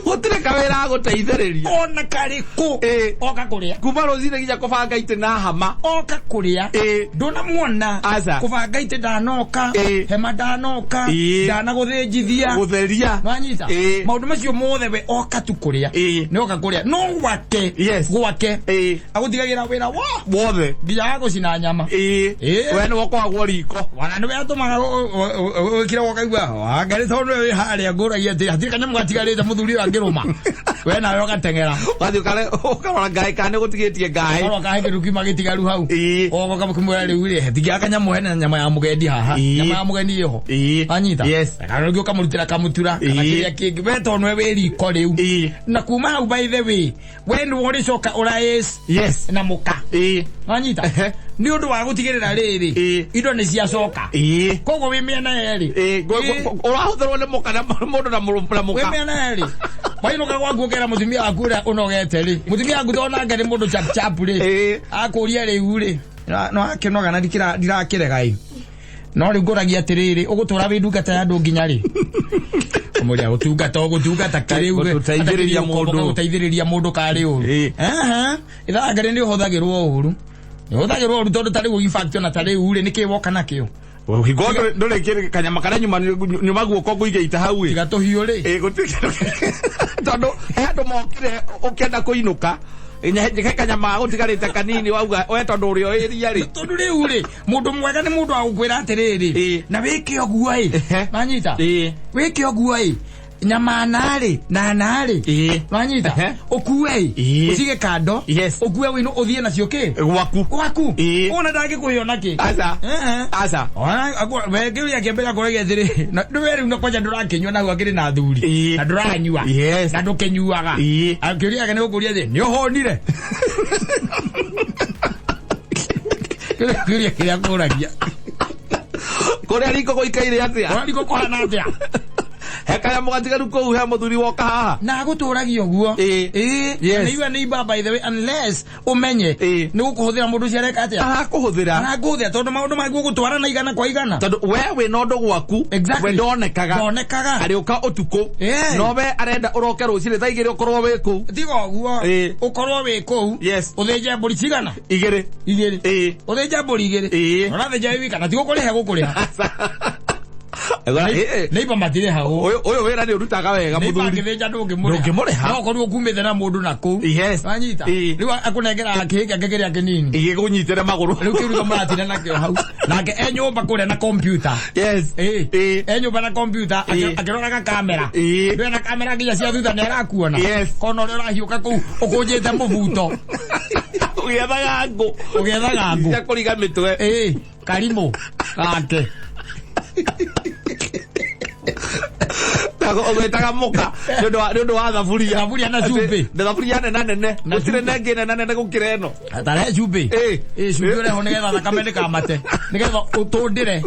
Speaker 2: Gũtirĩ kawĩra agũteithĩrĩria.
Speaker 3: Ona karĩkũ.
Speaker 2: Ĩĩ.
Speaker 3: Oka kũrĩa.
Speaker 2: Kuma rũcinĩ nginya kũbanga itĩ na hama.
Speaker 3: Oka kũrĩa.
Speaker 2: Ĩĩ.
Speaker 3: Ndũnamuona.
Speaker 2: Aca.
Speaker 3: Kũbanga itĩ ndanoka.
Speaker 2: Ĩĩ.
Speaker 3: Hema ndanoka.
Speaker 2: Ĩĩ.
Speaker 3: Ndanagũthĩnjithia.
Speaker 2: Gũtheria.
Speaker 3: Wanyita.
Speaker 2: Ĩĩ.
Speaker 3: Maũndũ macio mothe we oka tu kũrĩa.
Speaker 2: Ĩĩ.
Speaker 3: Nĩ oka kũrĩa. No gwake.
Speaker 2: Yes.
Speaker 3: Gwake.
Speaker 2: Ĩĩ.
Speaker 3: Agũtigagĩra wĩra wa.
Speaker 2: Wothe.
Speaker 3: Nginya wa gũcina nyama.
Speaker 2: Ĩĩ.
Speaker 3: Ĩĩ.
Speaker 2: We nĩwe ũkoragwo riko.
Speaker 3: Wana nĩwe atũmaga wĩkire ũkaigua wangari tondũ nĩwe wĩ harĩa ngũragia atĩ hatirĩ kanyamũ gatigarĩte mũthuri ũyũ angĩrũma we nawe ũgateng'era.
Speaker 2: Ũgathiĩ ũkarora ngaĩ kana nĩ gũtigĩtie ngaĩ.
Speaker 3: Korwo kahe kĩndũ kiuma gĩtigaru hau.
Speaker 2: Ĩĩ.
Speaker 3: Ogoka mũkĩmwĩra rĩu rĩ hatigia kanyamũ hena nyama ya mũgendi haha.
Speaker 2: Ĩĩ.
Speaker 3: Nyama ya mũgeni ĩho.
Speaker 2: Ĩĩ.
Speaker 3: Anyita.
Speaker 2: Yes.
Speaker 3: Kana rĩngĩ ũkamũrutĩra kamũtura kana
Speaker 2: Ĩĩ.
Speaker 3: kĩrĩa kĩngĩ we tondũ nĩwe wĩ riko rĩu.
Speaker 2: Ĩĩ.
Speaker 3: Na kuma hau, by the way, we nĩwe ũrĩcoka ũraĩs
Speaker 2: Yes.
Speaker 3: na mũka.
Speaker 2: Ĩĩ.
Speaker 3: Wanyita.
Speaker 2: Ehe.
Speaker 3: Nĩ ũndũ wa gũtigĩrĩra rĩrĩ
Speaker 2: Ĩĩ.
Speaker 3: indo nĩ ciacoka.
Speaker 2: Ĩĩ.
Speaker 3: Koguo wĩ mĩena yerĩ.
Speaker 2: Ĩĩ. Ũrahũthĩrwo nĩ mũka na mũndũ na
Speaker 3: Wĩ
Speaker 2: mũka.
Speaker 3: mĩena yerĩ. Wainũka gwaku ũkera mũtumia waku ũrĩa ũnogete rĩ, mũtumia waku tondũ nake nĩ mũndũ chap chap rĩ,
Speaker 2: Ĩĩ.
Speaker 3: akũria rĩu rĩ no akĩnoga na ndirakĩrega ĩ, no rĩu ngũragia atĩrĩrĩ, ũgũtũra wĩ ndungata ya andũ nginya rĩ? Ũmũria ũtungata ũgũtungata kĩrĩ
Speaker 2: Gũteithĩrĩria mũndũ.
Speaker 3: Gũteithĩrĩria mũndũ karĩ ũru.
Speaker 2: Ĩĩ.
Speaker 3: Aha, ithaa ngarĩ nĩ ũhũthagĩrwo ũru, nĩ ũhũthagĩrwo ũru tondũ ta rĩu in fact ona ta rĩu rĩ nĩkĩ woka nakĩo?
Speaker 2: Hingo ndũrĩ kanyama karĩa nyuma guoko ngũigĩte hau ĩ.
Speaker 3: Tiga tũhiũ rĩ.
Speaker 2: Ĩĩ, gũtirĩ kĩndũ tondũ he andũ mokire ũkĩenda kũinũka he kanyama gũtigarĩte kanini wauga we tondũ ũrĩ o ĩria rĩ.
Speaker 3: Tondũ rĩu rĩ mũndũ mwega nĩ mũndũ wa gũkwĩra atĩrĩrĩ,
Speaker 2: Ĩĩ.
Speaker 3: na wĩke ũguo ĩ.
Speaker 2: Ehe.
Speaker 3: Wanyita.
Speaker 2: Ĩĩ.
Speaker 3: Wĩke ũguo ĩ, nyama narĩ na narĩ.
Speaker 2: Ĩĩ.
Speaker 3: Wanyita.
Speaker 2: Ehe.
Speaker 3: Ũkue ĩ.
Speaker 2: Ĩĩ.
Speaker 3: Ũcige kando.
Speaker 2: Yes.
Speaker 3: Ũkue wĩinũ ũthiĩ nacio kĩ
Speaker 2: Gwaku.
Speaker 3: gwaku.
Speaker 2: Ĩĩ.
Speaker 3: Ona ndangĩkũhe ona kĩ.
Speaker 2: Aca.
Speaker 3: Ehe.
Speaker 2: Aca.
Speaker 3: Ona we kĩũria kĩa mbere akoragia atĩrĩ, na ndũwe rĩu na kwanja ndũrakĩnyua na hau akĩrĩ na athuri
Speaker 2: Ĩĩ.
Speaker 3: na ndũranyua
Speaker 2: Yes.
Speaker 3: na ndũkĩnyuaga.
Speaker 2: Ĩĩ.
Speaker 3: Kĩũria gĩake nĩ gũkũria atĩ nĩ ũhũnire. Kĩũria kĩrĩa akũragia.
Speaker 2: Kũrĩa riko gũikaire atĩa?
Speaker 3: Ũrariko kũhana atĩa?
Speaker 2: He kanyamũ gatigaru kũu he mũthuri woka haha.
Speaker 3: Na agũtũragia ũguo.
Speaker 2: Ĩĩ.
Speaker 3: Ĩĩ.
Speaker 2: Yes.
Speaker 3: Na iwe nĩ iba, by the way, unless ũmenye
Speaker 2: Ĩĩ.
Speaker 3: nĩ gũkũhũthĩra mũndũ ũcio areka atĩa.
Speaker 2: Arakũhũthĩra.
Speaker 3: Arakũhũthĩra tondũ maũndũ maku ũgũtwara na igana kwa igana.
Speaker 2: Tondũ we wĩna ũndũ gwaku.
Speaker 3: Exactly.
Speaker 2: We ndonekaga.
Speaker 3: Ndonekaga.
Speaker 2: Arĩũka ũtukũ.
Speaker 3: Ĩĩ.
Speaker 2: No we arenda ũroke rũcinĩ thaa 2 ũkorwo wĩ kũu.
Speaker 3: Tiga ũguo.
Speaker 2: Ĩĩ.
Speaker 3: Ũkorwo wĩ kũu.
Speaker 2: Yes.
Speaker 3: Ũthĩnje mbũri cigana?
Speaker 2: 2.
Speaker 3: 2.
Speaker 2: Ĩĩ.
Speaker 3: Ũthĩnje mbũri 2.
Speaker 2: Ĩĩ.
Speaker 3: Ũrathĩnja wĩ wika na ti gũkũrĩha gũkũrĩha.
Speaker 2: Ĩĩ.
Speaker 3: Neighbor matirĩhagwo.
Speaker 2: Ũyũ wĩra nĩ ũrutaga wega
Speaker 3: Neighbor
Speaker 2: mũthuri.
Speaker 3: angĩthĩnja ndũngĩmũrĩha.
Speaker 2: Ndũngĩmũrĩha.
Speaker 3: No ũkorwo ũkumĩte na mũndũ na kũu.
Speaker 2: Yes.
Speaker 3: Wanyita?
Speaker 2: Ĩĩ.
Speaker 3: Rĩu akũnengera kĩhĩ gĩake kĩrĩa kĩnini.
Speaker 2: Igĩkũnyitĩre magũrũ.
Speaker 3: Rĩu kĩu nĩkĩo mũratinda nakĩo hau. Nake e nyũmba kũrĩa na kompiuta.
Speaker 2: Yes.
Speaker 3: Ĩĩ.
Speaker 2: Ĩĩ.
Speaker 3: E nyũmba na kompiuta
Speaker 2: Ĩĩ.
Speaker 3: akĩroraga kamera.
Speaker 2: Ĩĩ.
Speaker 3: Ndũĩ na kamera nginya cia thutha nĩ arakuona.
Speaker 2: Yes.
Speaker 3: Kona ũrĩa ũrahiũka kũu ũkũnjĩte mũbuto.
Speaker 2: Ũgĩethaga ngũ.
Speaker 3: Ũgĩethaga ngũ.
Speaker 2: Cia kũriga mĩtwe.
Speaker 3: Ĩĩ. Karimũ gake.
Speaker 2: Ũgwĩtaga mũka nĩ ũndũ wa thaburia.
Speaker 3: Thaburia na cumbĩ.
Speaker 2: Na thaburia nene nene.
Speaker 3: Na
Speaker 2: Gũtirĩ
Speaker 3: cumbĩ.
Speaker 2: nengĩ nene nene gũkĩra ĩno.
Speaker 3: Tare cumbĩ.
Speaker 2: Ĩĩ.
Speaker 3: Ĩĩ, cumbĩ ũrehwo nĩgetha thakame ndĩkamate. Nĩgetha ũtũndĩre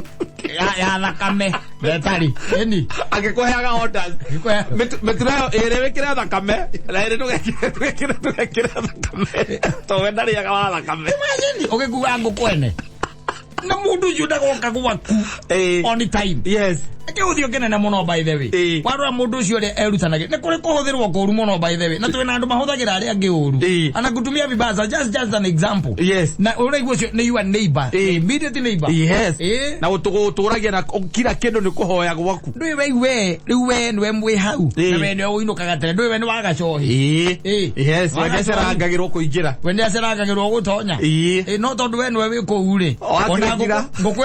Speaker 3: ya thakame ĩtarĩ. Ĩni.
Speaker 2: Angĩkũheaga orders.
Speaker 3: Angĩkũhe-
Speaker 2: Mĩturo ĩyo ĩrĩ wĩkĩre thakame na ĩrĩ ndũgekĩre thakame. Tondũ we ndarĩaga wa thakame.
Speaker 3: Imagine ũgĩkua ngũkũ ene. Na mũndũ ũcio ndagoka gwaku.
Speaker 2: Ĩĩ.
Speaker 3: On time.
Speaker 2: Yes.
Speaker 3: Kĩhũthio kĩnene mũno, by the way.
Speaker 2: Ĩĩ.
Speaker 3: Warora mũndũ ũcio ũrĩa erutanagĩria nĩ kũrĩ kũhũthĩrwo kũũru mũno, by the way, na twĩna andũ mahũthagĩra arĩa angĩ ũru.
Speaker 2: Ĩĩ.
Speaker 3: Anakutumia vibaya, just an example.
Speaker 2: Yes.
Speaker 3: Na ũraigua ũcio nĩ your neighbor.
Speaker 2: Ĩĩ.
Speaker 3: Immediate neighbor.
Speaker 2: Yes.
Speaker 3: Ĩĩ.
Speaker 2: Na gũtũragia na kila kĩndũ nĩ kũhoya gwaku.
Speaker 3: Ndũĩ we we rĩu we nĩwe mwĩ hau.
Speaker 2: Ĩĩ.
Speaker 3: Na we nĩwe ũinũkaga tene, ndũĩ we nĩ wagacohi.
Speaker 2: Ĩĩ.
Speaker 3: Ĩĩ.
Speaker 2: Yes, we nĩacerangagĩrwo kũingĩra.
Speaker 3: We nĩ acerangagĩrwo gũtonya.
Speaker 2: Ĩĩ.
Speaker 3: Ĩĩ, no tondũ we nĩwe wĩ kũu rĩ.
Speaker 2: O, akirakira.
Speaker 3: Ona ngũkũ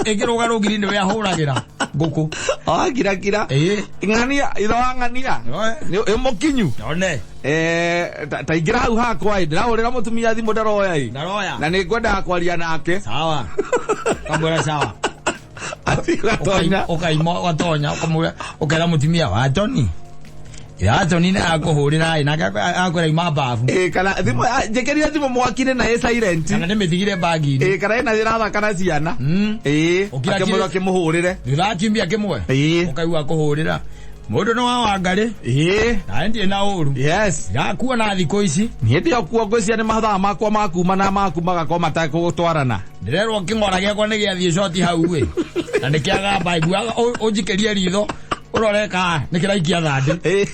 Speaker 3: ĩngĩrũga rũgiri nĩwe ahũragĩra ngũkũ.
Speaker 2: Wakirakira.
Speaker 3: Ĩĩ.
Speaker 2: Ng'ania, ithe wa ng'ania. Nĩ mũkinyu.
Speaker 3: One.
Speaker 2: Ta ingĩra hau hakwa ĩ, ndĩrahũrĩra mũtumia thimũ ndaroya ĩ.
Speaker 3: Ndaroya.
Speaker 2: Na nĩ ngwendaga kwaria nake.
Speaker 3: Sawa. Kamwĩra sawa.
Speaker 2: Athiĩ gatonya.
Speaker 3: Ũkaima ũgatonya ũkamwĩra ũkera mũtumia wa Tony. Ya Tony nĩ akũhũrĩra ĩ, nake akwĩra ima babu.
Speaker 2: Ĩĩ, kana thimũ njĩkĩrire thimũ mwaki-inĩ na ĩ silent.
Speaker 3: Kana ndĩmĩtigire bagi-inĩ.
Speaker 2: Ĩĩ, kana ĩna ĩrathaka na ciana. Ĩĩ,
Speaker 3: Ũkira
Speaker 2: akĩmwĩra akĩmũhũrĩre.
Speaker 3: Thutha wa kiumia kĩmwe.
Speaker 2: Ĩĩ.
Speaker 3: Ũkaigua akũhũrĩra. Mũndũ nĩ wa Wangarĩ.
Speaker 2: Ĩĩ.
Speaker 3: Na ndirĩ na ũru.
Speaker 2: Yes.
Speaker 3: Ndakuona thikũ ici.
Speaker 2: Niĩ ndĩ okuo ngwĩciria nĩ mathaa makwa ma kuma na maku magakorwo matekũtwarana.
Speaker 3: Ndĩrerwo kĩng'ora gĩakwa nĩ gĩathiĩ coti hau ĩ. Na nĩ kĩagamba iguaga ũnjikĩrie ritho ũrore ka nĩ kĩraikia thandĩ.
Speaker 2: Ĩĩ.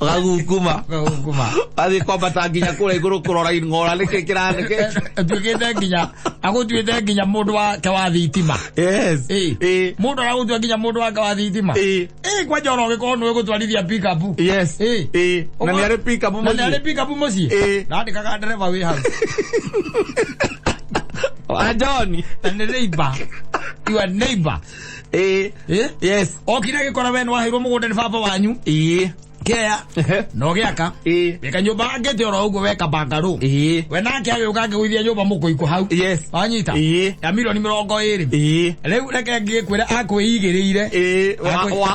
Speaker 2: Ũgagukuma.
Speaker 3: Ũgagukuma.
Speaker 2: Athiĩ kwambata nginya kũrĩa igũrũ kũrora ing'ora nĩkĩ kĩranĩkĩ.
Speaker 3: Atuĩkĩte nginya agũtuĩte nginya mũndũ wake wa thitima.
Speaker 2: Yes.
Speaker 3: Ĩĩ.
Speaker 2: Ĩĩ.
Speaker 3: Mũndũ aragũtua nginya mũndũ wake wa thitima.
Speaker 2: Ĩĩ.
Speaker 3: Ĩĩ, kwanja ona ũgĩkorwo nĩwe gũtwarithia pick-up.
Speaker 2: Yes.
Speaker 3: Ĩĩ.
Speaker 2: Ĩĩ. Na nĩ arĩ pick up
Speaker 3: Na nĩ arĩ
Speaker 2: mũciĩ.
Speaker 3: pick-up mũciĩ.
Speaker 2: Ĩĩ.
Speaker 3: Ndandĩkaga ndereba wĩ hau.
Speaker 2: Wa John.
Speaker 3: Na nĩ neighbor. Your neighbor.
Speaker 2: Ĩĩ.
Speaker 3: Ĩĩ.
Speaker 2: Yes.
Speaker 3: Okire agĩkora we nĩ waheirwo mũgũnda nĩ baba wanyu.
Speaker 2: Ĩĩ.
Speaker 3: Kea. Na ũgĩaka.
Speaker 2: Ĩĩ.
Speaker 3: Wĩka nyũmba angĩte oro ũguo weka bangarũ.
Speaker 2: Ĩĩ.
Speaker 3: We nake agĩũka akĩgũithia nyũmba mũkũikũ hau.
Speaker 2: Yes.
Speaker 3: Wanyita?
Speaker 2: Ĩĩ.
Speaker 3: Ya milioni 20.
Speaker 2: Ĩĩ.
Speaker 3: Rĩu reke ngĩkwĩre akwĩigĩrĩire.
Speaker 2: Ĩĩ.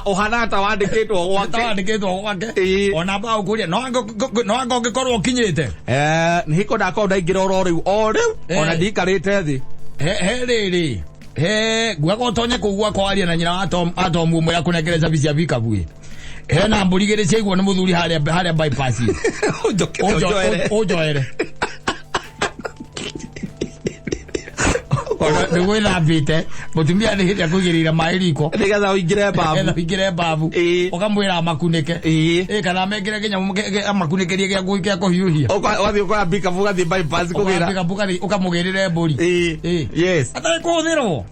Speaker 2: Ũhana ta wandĩkĩtwo gwake.
Speaker 3: Tawandĩkĩtwo gwake.
Speaker 2: Ĩĩ.
Speaker 3: Ona mbaũ kũria no anga ũngĩkorwo ũkinyĩte.
Speaker 2: Nĩ hiko ndakorwo ndaingĩra oro rĩu o rĩu
Speaker 3: Eh.
Speaker 2: ona ndiikarĩte thĩ.
Speaker 3: He rĩrĩ. He nguaga ũtonye kũu gwakwa warie na nyina wa Tom Tom ũmwe akũnengere cabi cia pickup ĩ. Hena mbũri igĩrĩ ciaigwo nĩ mũthuri harĩa bypass.
Speaker 2: Ũnjoke ũnjoere.
Speaker 3: Ũnjoere. Nĩ gwĩthambĩte mũtumia nĩ hĩndĩ akũigĩrĩire maĩ riko.
Speaker 2: Nĩgetha ũingĩre
Speaker 3: Nĩgetha
Speaker 2: babu.
Speaker 3: ũingĩre babu.
Speaker 2: Ĩĩ.
Speaker 3: Ũkamwĩra amakunĩke.
Speaker 2: Ĩĩ.
Speaker 3: Ĩĩ, kana mekĩre kĩnyamũ amakunĩkĩrie gĩa kũhiũhia.
Speaker 2: Ũgathiĩ ũkoya pickup ũgathiĩ bypass kũgĩra.
Speaker 3: Ũgambĩka ũgathiĩ ũkamũgĩrĩre mbũri.
Speaker 2: Ĩĩ.
Speaker 3: Ĩĩ.
Speaker 2: Yes.
Speaker 3: Atarĩ kũhũthĩrwo.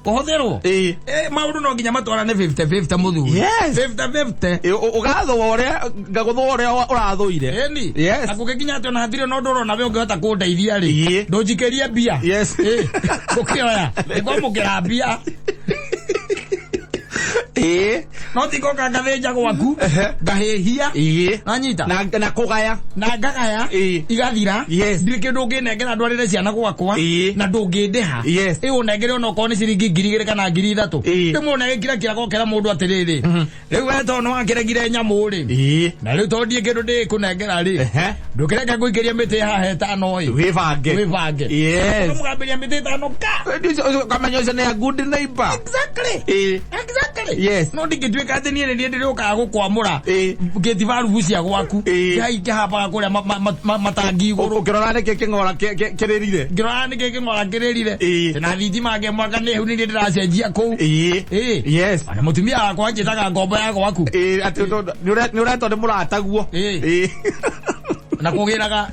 Speaker 3: Kũhũthĩrwo.
Speaker 2: Ĩĩ.
Speaker 3: Ĩĩ, maũndũ no nginya matwarane 50-50 mũthuri.
Speaker 2: Yes.
Speaker 3: 50-50.
Speaker 2: Ĩĩ, ũgathũa ũrĩa ngagũthũa ũrĩa ũrathũire.
Speaker 3: Ĩni.
Speaker 2: Yes.
Speaker 3: Na gũgĩkinya atĩ ona hatirĩ ona ũndũ ũrona we ũngĩhota kũndeithia rĩ.
Speaker 2: Ĩĩ.
Speaker 3: Ndũnjikĩrie mbia.
Speaker 2: Yes.
Speaker 3: Ĩĩ. Ngũkĩoya. Nĩngwamũkĩra mbia.
Speaker 2: Ĩĩ.
Speaker 3: No tingoka ngathĩnja gwaku, ngahĩhia.
Speaker 2: Ĩĩ.
Speaker 3: Nanyita.
Speaker 2: Na kũgaya.
Speaker 3: Na ngagaya.
Speaker 2: Ĩĩ.
Speaker 3: Igathira.
Speaker 2: Yes.
Speaker 3: Ndirĩ kĩndũ ũngĩnengera ndwarĩre ciana gwakwa.
Speaker 2: Ĩĩ.
Speaker 3: Na ndũngĩndĩha.
Speaker 2: Yes.
Speaker 3: Ĩ ũnengere onokorwo nĩ ciringi 2,000 kana 3,000.
Speaker 2: Ĩĩ.
Speaker 3: Rĩmwe ũnegĩkira kĩrago ũkera mũndũ atĩrĩrĩ. Rĩu we tondũ nĩwakĩregire nyamũ rĩ.
Speaker 2: Ĩĩ.
Speaker 3: Na rĩu tondũ ndiĩ kĩndũ ndĩkũnengera rĩ.
Speaker 2: Ehe.
Speaker 3: Ndũkĩreke ngũikĩrie mĩtĩ haha ĩtano ĩ.
Speaker 2: Wĩbange.
Speaker 3: Wĩbange.
Speaker 2: Yes.
Speaker 3: Ũkamũgambĩria mĩtĩ ĩtano ka.
Speaker 2: Ũkamenya ũcio nĩ a good neighbor.
Speaker 3: Exactly.
Speaker 2: Ĩĩ.
Speaker 3: Exactly.
Speaker 2: Yes.
Speaker 3: No ndingĩtuĩka atĩ niĩ nĩ niĩ ndĩrĩũkaga gũkwamũra.
Speaker 2: Ĩĩ.
Speaker 3: Ngĩti barubu cia gwaku.
Speaker 2: Ĩĩ.
Speaker 3: Kĩhabaga kũrĩa matangi igũrũ.
Speaker 2: Ũkĩrora nĩkĩ kĩng'ora kĩrĩrire.
Speaker 3: Ngĩrora nĩkĩ kĩng'ora kĩrĩrire.
Speaker 2: Ĩĩ.
Speaker 3: Na thitima ngĩmwaka nĩ hau nĩ niĩ ndĩracenjia kũu.
Speaker 2: Ĩĩ.
Speaker 3: Ĩĩ.
Speaker 2: Yes.
Speaker 3: Ona mũtumia wakwa anjĩtaga ngombo ya gwaku.
Speaker 2: Ĩĩ, atĩ nĩ ũretwo nĩ mũrataguo.
Speaker 3: Ĩĩ.
Speaker 2: Ĩĩ.
Speaker 3: Na kũgĩraga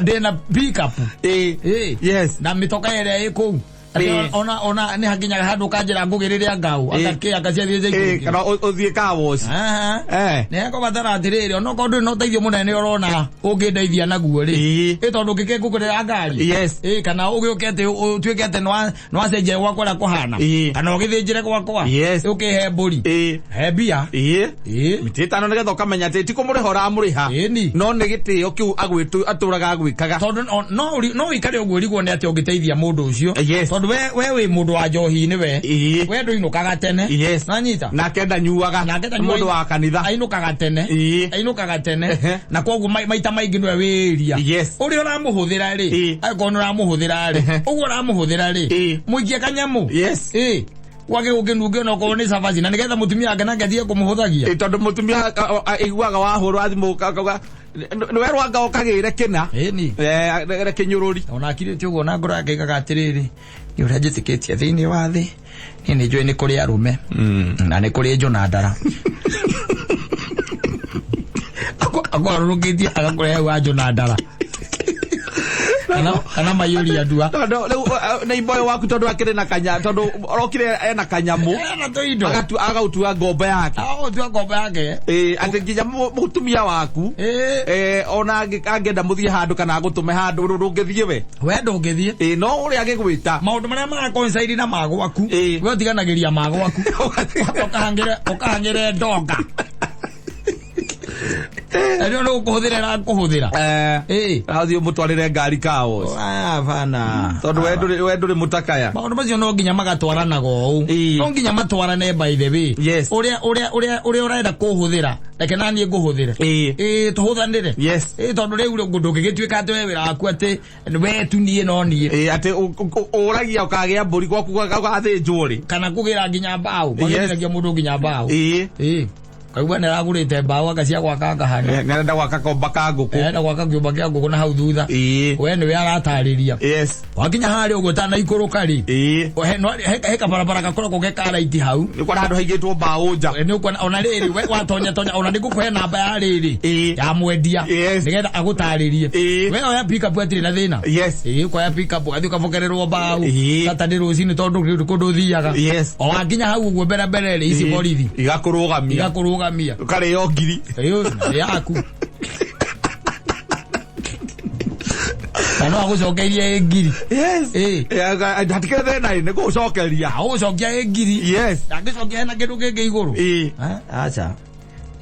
Speaker 3: ndĩna pick-up.
Speaker 2: Ĩĩ.
Speaker 3: Ĩĩ.
Speaker 2: Yes.
Speaker 3: Na mĩtoka ĩrĩa ĩ kũu. Atĩ
Speaker 2: Ĩĩ.
Speaker 3: ona nĩ hakinyaga handũ ũkanjĩra ngũgĩrĩre ngau.
Speaker 2: Ĩĩ.
Speaker 3: Akakĩ akaciathiĩ
Speaker 2: Ĩĩ, kana ũthiĩ car wash. Eh.
Speaker 3: Nĩ hekũbatara atĩrĩrĩ onokorwo ndũrĩ na ũteithio mũnene ũrona ũngĩndeithia naguo rĩ.
Speaker 2: Ĩĩ.
Speaker 3: Ĩ tondũ ũngĩke ngũgũrĩra ngari.
Speaker 2: Yes.
Speaker 3: Ĩ kana ũgĩũke atĩ ũtuĩke atĩ nĩwacenjia gwakwa ũrĩa kũhana.
Speaker 2: Ĩĩ.
Speaker 3: Kana ũgĩthĩnjĩre gwakwa.
Speaker 2: Yes.
Speaker 3: Ũkĩhe mbũri.
Speaker 2: Ĩĩ.
Speaker 3: He mbia.
Speaker 2: Ĩĩ.
Speaker 3: Ĩĩ.
Speaker 2: Mĩtĩ ĩtano nĩgetha ũkamenya atĩ ti kũmũrĩha ũramũrĩha.
Speaker 3: Ĩni.
Speaker 2: No nĩ gĩtĩo kĩu atũraga agwĩkaga.
Speaker 3: Tondũ no ũikare ũguo ũrigwo nĩ atĩ ũngĩteithia mũndũ ũcio.
Speaker 2: Yes.
Speaker 3: Tondũ we wĩ mũndũ wa njohi-inĩ we.
Speaker 2: Ĩĩ.
Speaker 3: We ndũinũkaga tene.
Speaker 2: Yes.
Speaker 3: Nanyita.
Speaker 2: Nake ndanyuaga.
Speaker 3: Nake
Speaker 2: Nĩ mũndũ wa kanitha.
Speaker 3: Ainũkaga tene.
Speaker 2: Ĩĩ.
Speaker 3: Ainũkaga tene.
Speaker 2: Ehe.
Speaker 3: Na koguo maita maingĩ nĩwe wĩria.
Speaker 2: Yes.
Speaker 3: Ũrĩa ũramũhũthĩra rĩ.
Speaker 2: Ĩĩ.
Speaker 3: Angĩkorwo nĩ ũramũhũthĩra rĩ.
Speaker 2: Ehe.
Speaker 3: Ũguo ũramũhũthĩra rĩ.
Speaker 2: Ĩĩ.
Speaker 3: Mũikie kanyamũ.
Speaker 2: Yes.
Speaker 3: Ĩĩ. Gwake gũkĩnunge onokorwo nĩ cabaci na nĩgetha mũtumia wake nake atige kũmũhũthagia.
Speaker 2: Ĩĩ, tondũ mũtumia aiguaga wahũrwo thimũ akauga nĩwe rwanga ũkagĩre kĩna.
Speaker 3: Ĩni.
Speaker 2: Eh, kĩnyũrũri.
Speaker 3: Ona akirĩte ũguo na ngoro yake ĩgaga atĩrĩrĩ, niĩ ũrĩa njĩtĩkĩtie thĩinĩ wa thĩ, niĩ nĩ njũĩ nĩ kũrĩ arũme na nĩ kũrĩ njũ na ndara. Akwarũrũkĩtie agakũrehe hau wa njũ na ndara. Kana maiyũria ndua.
Speaker 2: Tondũ rĩu neighbor ũyũ waku tondũ akĩrĩ na kanya tondũ orokire ena kanyamũ.
Speaker 3: Ena tũindo.
Speaker 2: Agautua ngombo yake.
Speaker 3: Agautua ngombo yake.
Speaker 2: Ĩĩ, atĩ nginya mũtumia waku.
Speaker 3: Ĩĩ.
Speaker 2: Ona angĩenda mũthiĩ handũ kana agũtũme handũ ndũngĩthiĩ we.
Speaker 3: We ndũngĩthiĩ.
Speaker 2: Ĩĩ, no ũrĩa agĩgwĩta.
Speaker 3: Maũndũ marĩa maracoincide na ma gwaku.
Speaker 2: Ĩĩ.
Speaker 3: We ũtiganagĩria ma gwaku. Ũkahangĩre ndonga. Rĩu nĩ gũkũhũthĩra ĩrakũhũthĩra.
Speaker 2: Eh.
Speaker 3: Ĩĩ.
Speaker 2: Athiĩ ũmũtwarĩre ngari car wash.
Speaker 3: Ah, bana.
Speaker 2: Tondũ we ndũrĩ mũtakaya.
Speaker 3: Maũndũ macio no nginya magatwaranaga ũũ.
Speaker 2: Ĩĩ.
Speaker 3: No nginya matwarane by the way.
Speaker 2: Yes.
Speaker 3: Ũrĩa ũrenda kũhũthĩra, reke na niĩ ngũhũthĩre.
Speaker 2: Ĩĩ.
Speaker 3: Ĩĩ, tũhũthanĩre.
Speaker 2: Yes.
Speaker 3: Ĩĩ, tondũ rĩu ndũngĩgĩtuĩka atĩ we wĩra waku atĩ we tu niĩ no niĩ.
Speaker 2: Ĩĩ, atĩ ũragia ũkagĩa mbũri gwaku gũgathĩnjwo rĩ.
Speaker 3: Kana kũgĩra nginya mbaũ.
Speaker 2: Yes.
Speaker 3: Magĩragia mũndũ nginya mbaũ.
Speaker 2: Ĩĩ.
Speaker 3: Ĩĩ. Kaigua nĩ aragũrĩte mbaũ anga cia gwaka ngahana.
Speaker 2: Nĩ arenda gwaka komba ka ngũkũ.
Speaker 3: Arenda gwaka kĩũmba kĩa ngũkũ na hau thutha.
Speaker 2: Ĩĩ.
Speaker 3: We nĩwe aratarĩria.
Speaker 2: Yes.
Speaker 3: Wakinya harĩa ũguo ũtanaikũrũka rĩ.
Speaker 2: Ĩĩ.
Speaker 3: He kabarabara gakoragwo ge ka raiti hau.
Speaker 2: Nĩ ũkuona handũ haigĩtwo mbaũ nja.
Speaker 3: Nĩ ũkuona ona rĩrĩ we watonya tonya ona nĩ ngũkũhe namba ya rĩrĩ.
Speaker 2: Ĩĩ.
Speaker 3: Ya mwendia.
Speaker 2: Yes.
Speaker 3: Nĩgetha agũtarĩrie.
Speaker 2: Ĩĩ.
Speaker 3: We oya pick up hatirĩ na thĩna.
Speaker 2: Yes.
Speaker 3: Ĩĩ, ũkoya pick up ũgathiĩ ũkabokererwo mbaũ.
Speaker 2: Ĩĩ.
Speaker 3: Saturday rũcinĩ tondũ ndũrĩ kũndũ ũthiaga.
Speaker 2: Yes.
Speaker 3: O wakinya hau ũguo mbere mbere rĩ ici borithi.
Speaker 2: Igakũrũgamia.
Speaker 3: Igakũrũgamia.
Speaker 2: Ũkarĩo ngiri.
Speaker 3: Ĩĩ, nĩ yaku. Na no agũcokeirie ĩ ngiri.
Speaker 2: Yes.
Speaker 3: Ĩĩ.
Speaker 2: Hatikĩrĩ thĩna ĩ, nĩ gũgũcokeria.
Speaker 3: Agũcokia ĩ ngiri.
Speaker 2: Yes.
Speaker 3: Ndangĩcokia hena kĩndũ kĩngĩ igũrũ.
Speaker 2: Ĩĩ.
Speaker 3: Aca.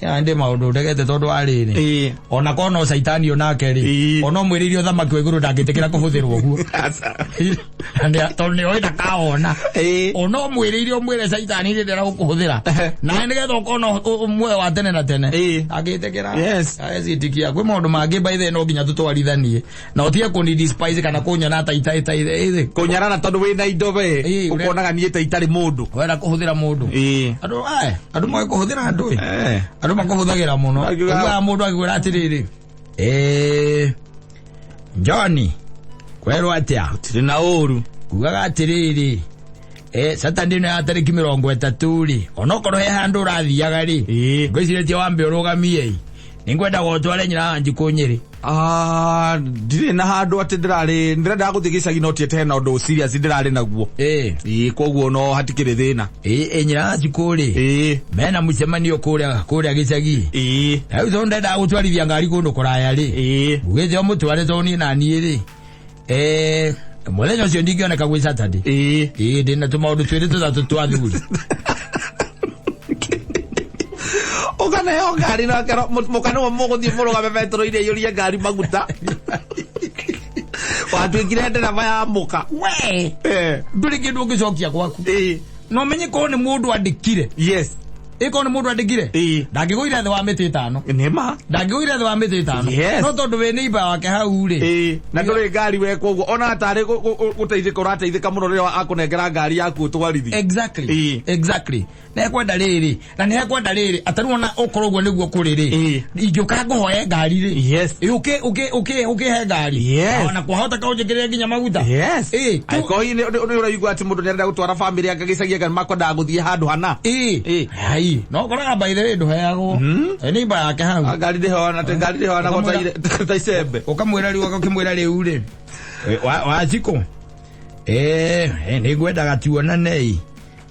Speaker 3: Ya ndĩ maũndũ ndegete tondũ wa rĩrĩ.
Speaker 2: Ĩĩ.
Speaker 3: Ona korwo no caitani onake rĩ.
Speaker 2: Ĩĩ.
Speaker 3: Ona ũmwĩrĩire ũthamaki wa igũrũ ndangĩtĩkĩra kũhũthĩrwo ũguo.
Speaker 2: Aca.
Speaker 3: Tondũ nĩ oĩ ndakawona.
Speaker 2: Ĩĩ.
Speaker 3: Ona ũmwĩrĩire ũmwĩre caitani rĩ ndĩra gũkũhũthĩra. Nawe nĩgetha ũkona muoyo wa tene na tene.
Speaker 2: Ĩĩ.
Speaker 3: Ndangĩtĩkĩra.
Speaker 2: Yes.
Speaker 3: Ecitikia kwĩ maũndũ mangĩ by the way no nginya tũtwarithanie. Na ũtige kũni despise kana kũnyona ta ita.
Speaker 2: Kũnyarara tondũ wĩna indo we.
Speaker 3: Ĩĩ,
Speaker 2: Ũkonaga niĩ ta itarĩ mũndũ.
Speaker 3: Wenda kũhũthĩra mũndũ.
Speaker 2: Ĩĩ.
Speaker 3: Andũ aya, andũ moĩ kũhũthĩra andũ ĩ.
Speaker 2: Eh.
Speaker 3: Andũ makũhũthagĩra mũno.
Speaker 2: Akiuga-
Speaker 3: Ũiguaga mũndũ akiuga atĩrĩrĩ. Johnny, kwerwo atĩa?
Speaker 2: Tirĩ na ũru.
Speaker 3: Kugaga atĩrĩrĩ. Saturday ĩno ya tarĩki 30 rĩ, onokorwo he handũ ũrathiaga rĩ,
Speaker 2: Ĩĩ.
Speaker 3: ngwĩcirĩtie wambe ũrũgamie ĩ. Nĩngwendaga ũtware nyina wa Njikũ Nyĩrĩ.
Speaker 2: Ndirĩ na handũ atĩ ndĩrarĩ, ndĩrendaga gũthiĩ gĩcagi no tiĩte hena ũndũ serious ndĩrarĩ naguo.
Speaker 3: Ĩĩ.
Speaker 2: Ĩĩ, koguo no hatikĩrĩ thĩna.
Speaker 3: Ĩĩ, nyina wa Njikũ rĩ.
Speaker 2: Ĩĩ.
Speaker 3: Mena mũcemanio kũrĩa gĩcagi.
Speaker 2: Ĩĩ.
Speaker 3: Na rĩu tondũ ndendaga gũtwarithia ngari kũndũ kũraya rĩ.
Speaker 2: Ĩĩ.
Speaker 3: Ugĩte ũmũtware tondũ niĩ na niĩ rĩ. Mũthenya ũcio ndingĩoneka gwĩ Saturday.
Speaker 2: Ĩĩ.
Speaker 3: Ĩĩ, ndĩna tũmaũndũ twĩrĩ tũtatũ twa thuri.
Speaker 2: Ũkaneo ngari na ũkerwo mũka nĩwe mũgũthiĩ mũrũgame betũrũ-inĩ aiyũrie ngari maguta. Watuĩkire ndereba ya mũka.
Speaker 3: We ndũrĩ kĩndũ ũngĩcokia gwaku. No menye korwo nĩ mũndũ andĩkire. Ĩkorwo nĩ mũndũ andĩkire, ndangĩgũire thĩ wa mĩtĩ 5.
Speaker 2: Nĩ ma.
Speaker 3: Ndangĩgũire thĩ wa mĩtĩ 5. No tondũ wĩ neighbor wake hau rĩ.
Speaker 2: Na ndũrĩ ngari we koguo ona atarĩ gũteithĩka ũrateithĩka mũno rĩrĩa akũnengera ngari yaku ũtwarithi.
Speaker 3: Exactly. Nĩ ekwenda rĩrĩ, na nĩ ekwenda rĩrĩ, atarĩ ona ũkorwo ũguo nĩguo kũrĩ rĩ. Ingĩũka ngũhoe ngari rĩ. Ũke ũke ũke ũkĩhe ngari. Ona kwahota ka ũnjĩkĩrĩre nginya maguta.
Speaker 2: Angĩkorwo hihi nĩ ũraigua atĩ mũndũ nĩarenda gũtwara bamĩrĩ yake gĩcagi kana makwendaga gũthiĩ handũ hana.
Speaker 3: Hai, no ũkoraga by the way ndũheagwo. Nĩ imba yake hau.
Speaker 2: Ngari ndĩhoana, ngari ndĩhoanagwo ta icembe.
Speaker 1: Ũkamwĩra rĩu, ũkĩmwĩra rĩu rĩ. Wa Wanjikũ. Nĩ ngwendaga tuonane.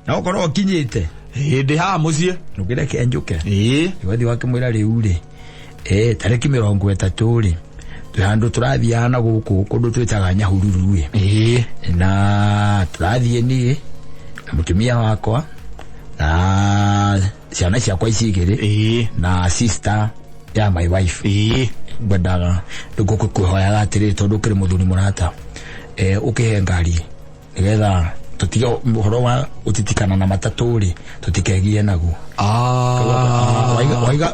Speaker 1: Na ũkorwo ũkinyĩte.
Speaker 2: Ndĩ haha mũciĩ.
Speaker 1: Ndũkĩreke njũke. Ũgathiĩ wakĩmwĩra rĩu rĩ. Tarĩki 30 rĩ. Twĩ handũ tũrathiaga na gũkũ kũndũ twĩtaga Nyahururu ĩ. Na tũrathiĩ niĩ na mũtumia wakwa na ciana ciakwa ici igĩrĩ na sister ya my wife. Ngwendaga ngũkũhoyaga atĩrĩrĩ tondũ ũkĩrĩ mũthuri mũrata, ũkĩhe ngari nĩgetha tũtige ũhoro wa gũtitikana na matatũ rĩ, tũtikegie naguo.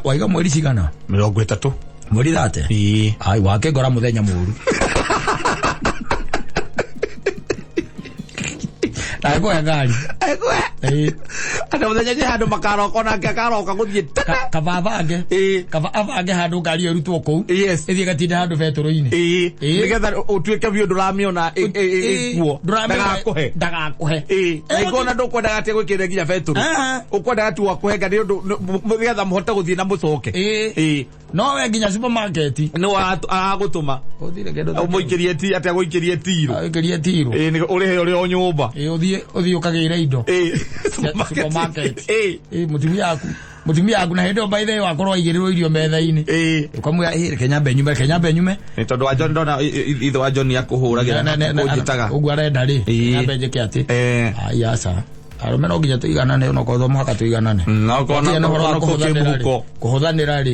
Speaker 1: Waiga mweri cigana?
Speaker 2: 30.
Speaker 1: Mweri 30? Ai, wakĩngora mũthenya mũru. Na ngũhe ngari.
Speaker 2: Andũ mũthenya nĩ handũ makaroka onake akaroka gũthiĩ tene.
Speaker 3: Kaba abange. Kaba abange handũ ngari ĩyo ĩrutwo kũu. Ĩthiĩ ĩgatinda handũ betũrũ-inĩ.
Speaker 2: Nĩgetha ũtuĩke biũ ndũramĩona ĩkuo. Ndagakũhe.
Speaker 3: Ndagakũhe.
Speaker 2: Na ingĩona ndũkwendaga atĩ gwĩkĩrĩre nginya betũrũ. Ũkwendaga tu akũhe ngari nĩ ũndũ nĩgetha mũhote gũthiĩ na mũcoke.
Speaker 3: No we nginya supermarket.
Speaker 2: Nĩ aragũtũma.
Speaker 3: Ũthire kĩndũ ta kĩu.
Speaker 2: Ũmũikĩrie ti atĩ agũikĩrie tirũ.
Speaker 3: Agũikĩrie tirũ.
Speaker 2: Nĩ ũrĩhe ũrĩ o nyũmba.
Speaker 3: Ũthiĩ ũkagĩre indo. Supermarket. Mũtumia waku. Mũtumia waku na hĩndĩ ĩyo by the way wakorwo aigĩrĩrwo irio metha-inĩ. Ũkamwĩra, reke nyambe nyume, reke nyambe nyume.
Speaker 2: Nĩ tondũ wa John ndona ithe wa John akũhũragĩra na kũnjĩtaga.
Speaker 3: Ũguo arenda rĩ, nyambe njĩke atĩ. Ai, aca. Arũme no nginya tũiganane, onokorwo to mũhaka tũiganane.
Speaker 2: No korwo
Speaker 3: Gũtirĩ na ũhoro wa
Speaker 2: no korwo
Speaker 3: kũhũthanĩra rĩ.
Speaker 2: kĩmũhuko.
Speaker 3: Kũhũthanĩra rĩ.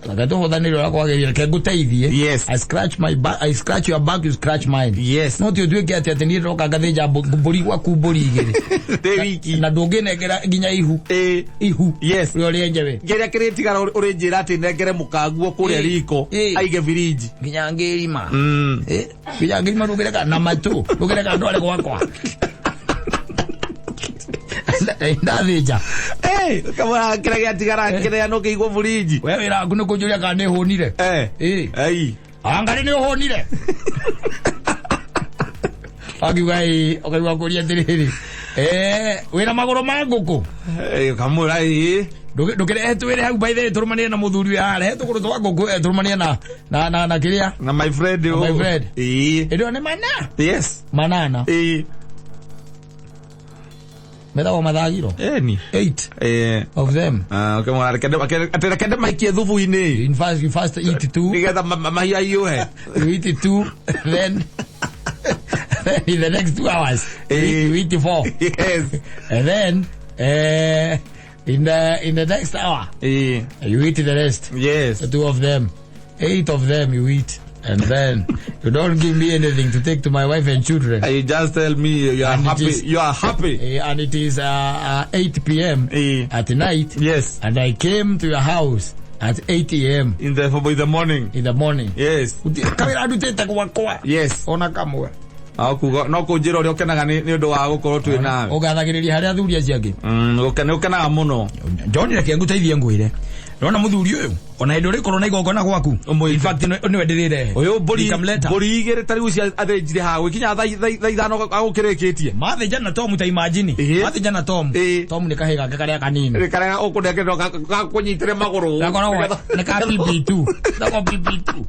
Speaker 3: Reke tũhũthanĩre ũrĩa kwagĩrĩire, reke ngũteithie. I scratch my back, I scratch your back, you scratch mine. No ti ũtuĩke atĩ niĩ ndoka ngathĩnja mbũri gwaku mbũri igĩrĩ.
Speaker 2: Ndĩ wiki.
Speaker 3: Na ndũngĩnengera nginya ihu. Ihu. Ũrĩa ũrĩenje we.
Speaker 2: Kĩrĩa kĩrĩtigara ũrĩnjĩra atĩ nengere mũkaguo kũrĩa riko aige birinji.
Speaker 1: Nginya ngĩrima. Nginya ngĩrima ndũngĩreka na matũ, ndũngĩreka ndware gwakwa. Ndathĩnja.
Speaker 2: Kamũra kĩrĩa gĩatigara kĩrĩa no kĩigwo burinji.
Speaker 3: We wĩra waku nĩ kũnjũria kana nĩ hũnire. Anga nĩ ũhũnire. Akiuga ĩĩ, ũkaigua kũria atĩrĩrĩ. Wĩna magũrũ ma ngũkũ?
Speaker 2: Kamũra ĩĩ.
Speaker 3: Ndũkĩrehe twĩre hau by the way tũrũmanĩre na mũthuri wĩ haha, rehe tũgũrũ twa ngũkũ, tũrũmanĩre na kĩrĩa?
Speaker 2: Na my friend.
Speaker 3: Na my friend. Ĩndĩ ĩyo nĩ mana. Manana. Metagwo mathagiro.
Speaker 2: Eni.
Speaker 3: 8. Of them.
Speaker 2: Ũkĩmwĩra atĩ reke ndĩmaikie thubu-inĩ.
Speaker 3: In fact, you first eat 2.
Speaker 2: Nĩgetha mahiũ ahiũhe.
Speaker 3: You eat 2, then in the next 2 hours, you eat 4. And then in the next hour, you eat the rest. The 2 of them. 8 of them you eat. And then you don't give me anything to take to my wife and children.
Speaker 2: You just tell me you are
Speaker 3: And it
Speaker 2: happy.
Speaker 3: is
Speaker 2: You are happy.
Speaker 3: And it is 8 p.m. At night. And I came to your house at 8 a.m.
Speaker 2: In the morning.
Speaker 3: In the morning. Kawira ndutĩte gwakwa. Ona kamwe.
Speaker 2: Akuga no kũnjĩra ũrĩa ũkenaga nĩ ũndũ wa gũkorwo twĩ nawe.
Speaker 3: Ũgathagĩrĩria harĩa athuri acio angĩ.
Speaker 2: Nĩ ũkenaga mũno.
Speaker 1: John, reke ngũteithie ngwĩre. Ndĩrona mũthuri ũyũ ona hĩndĩ ũrĩkorwo na igongona gwaku. In fact, nĩwe ndĩrĩrehe.
Speaker 2: Ũyũ
Speaker 1: Nikamleta.
Speaker 2: mbũri igĩrĩ ta rĩu cia athĩnjire haha gũkinya thaa 5 agũkĩrĩkĩtie.
Speaker 1: Mathĩnja na Tom ta imagine. Mathĩnja na Tom. Tom nĩ kahĩĩ gake karĩa kanini.
Speaker 2: Nĩ karĩa ũkũnengerwo gakũnyitĩre magũrũ.
Speaker 3: Gakoragwo nĩ ka PP2. Gakoragwo PP2.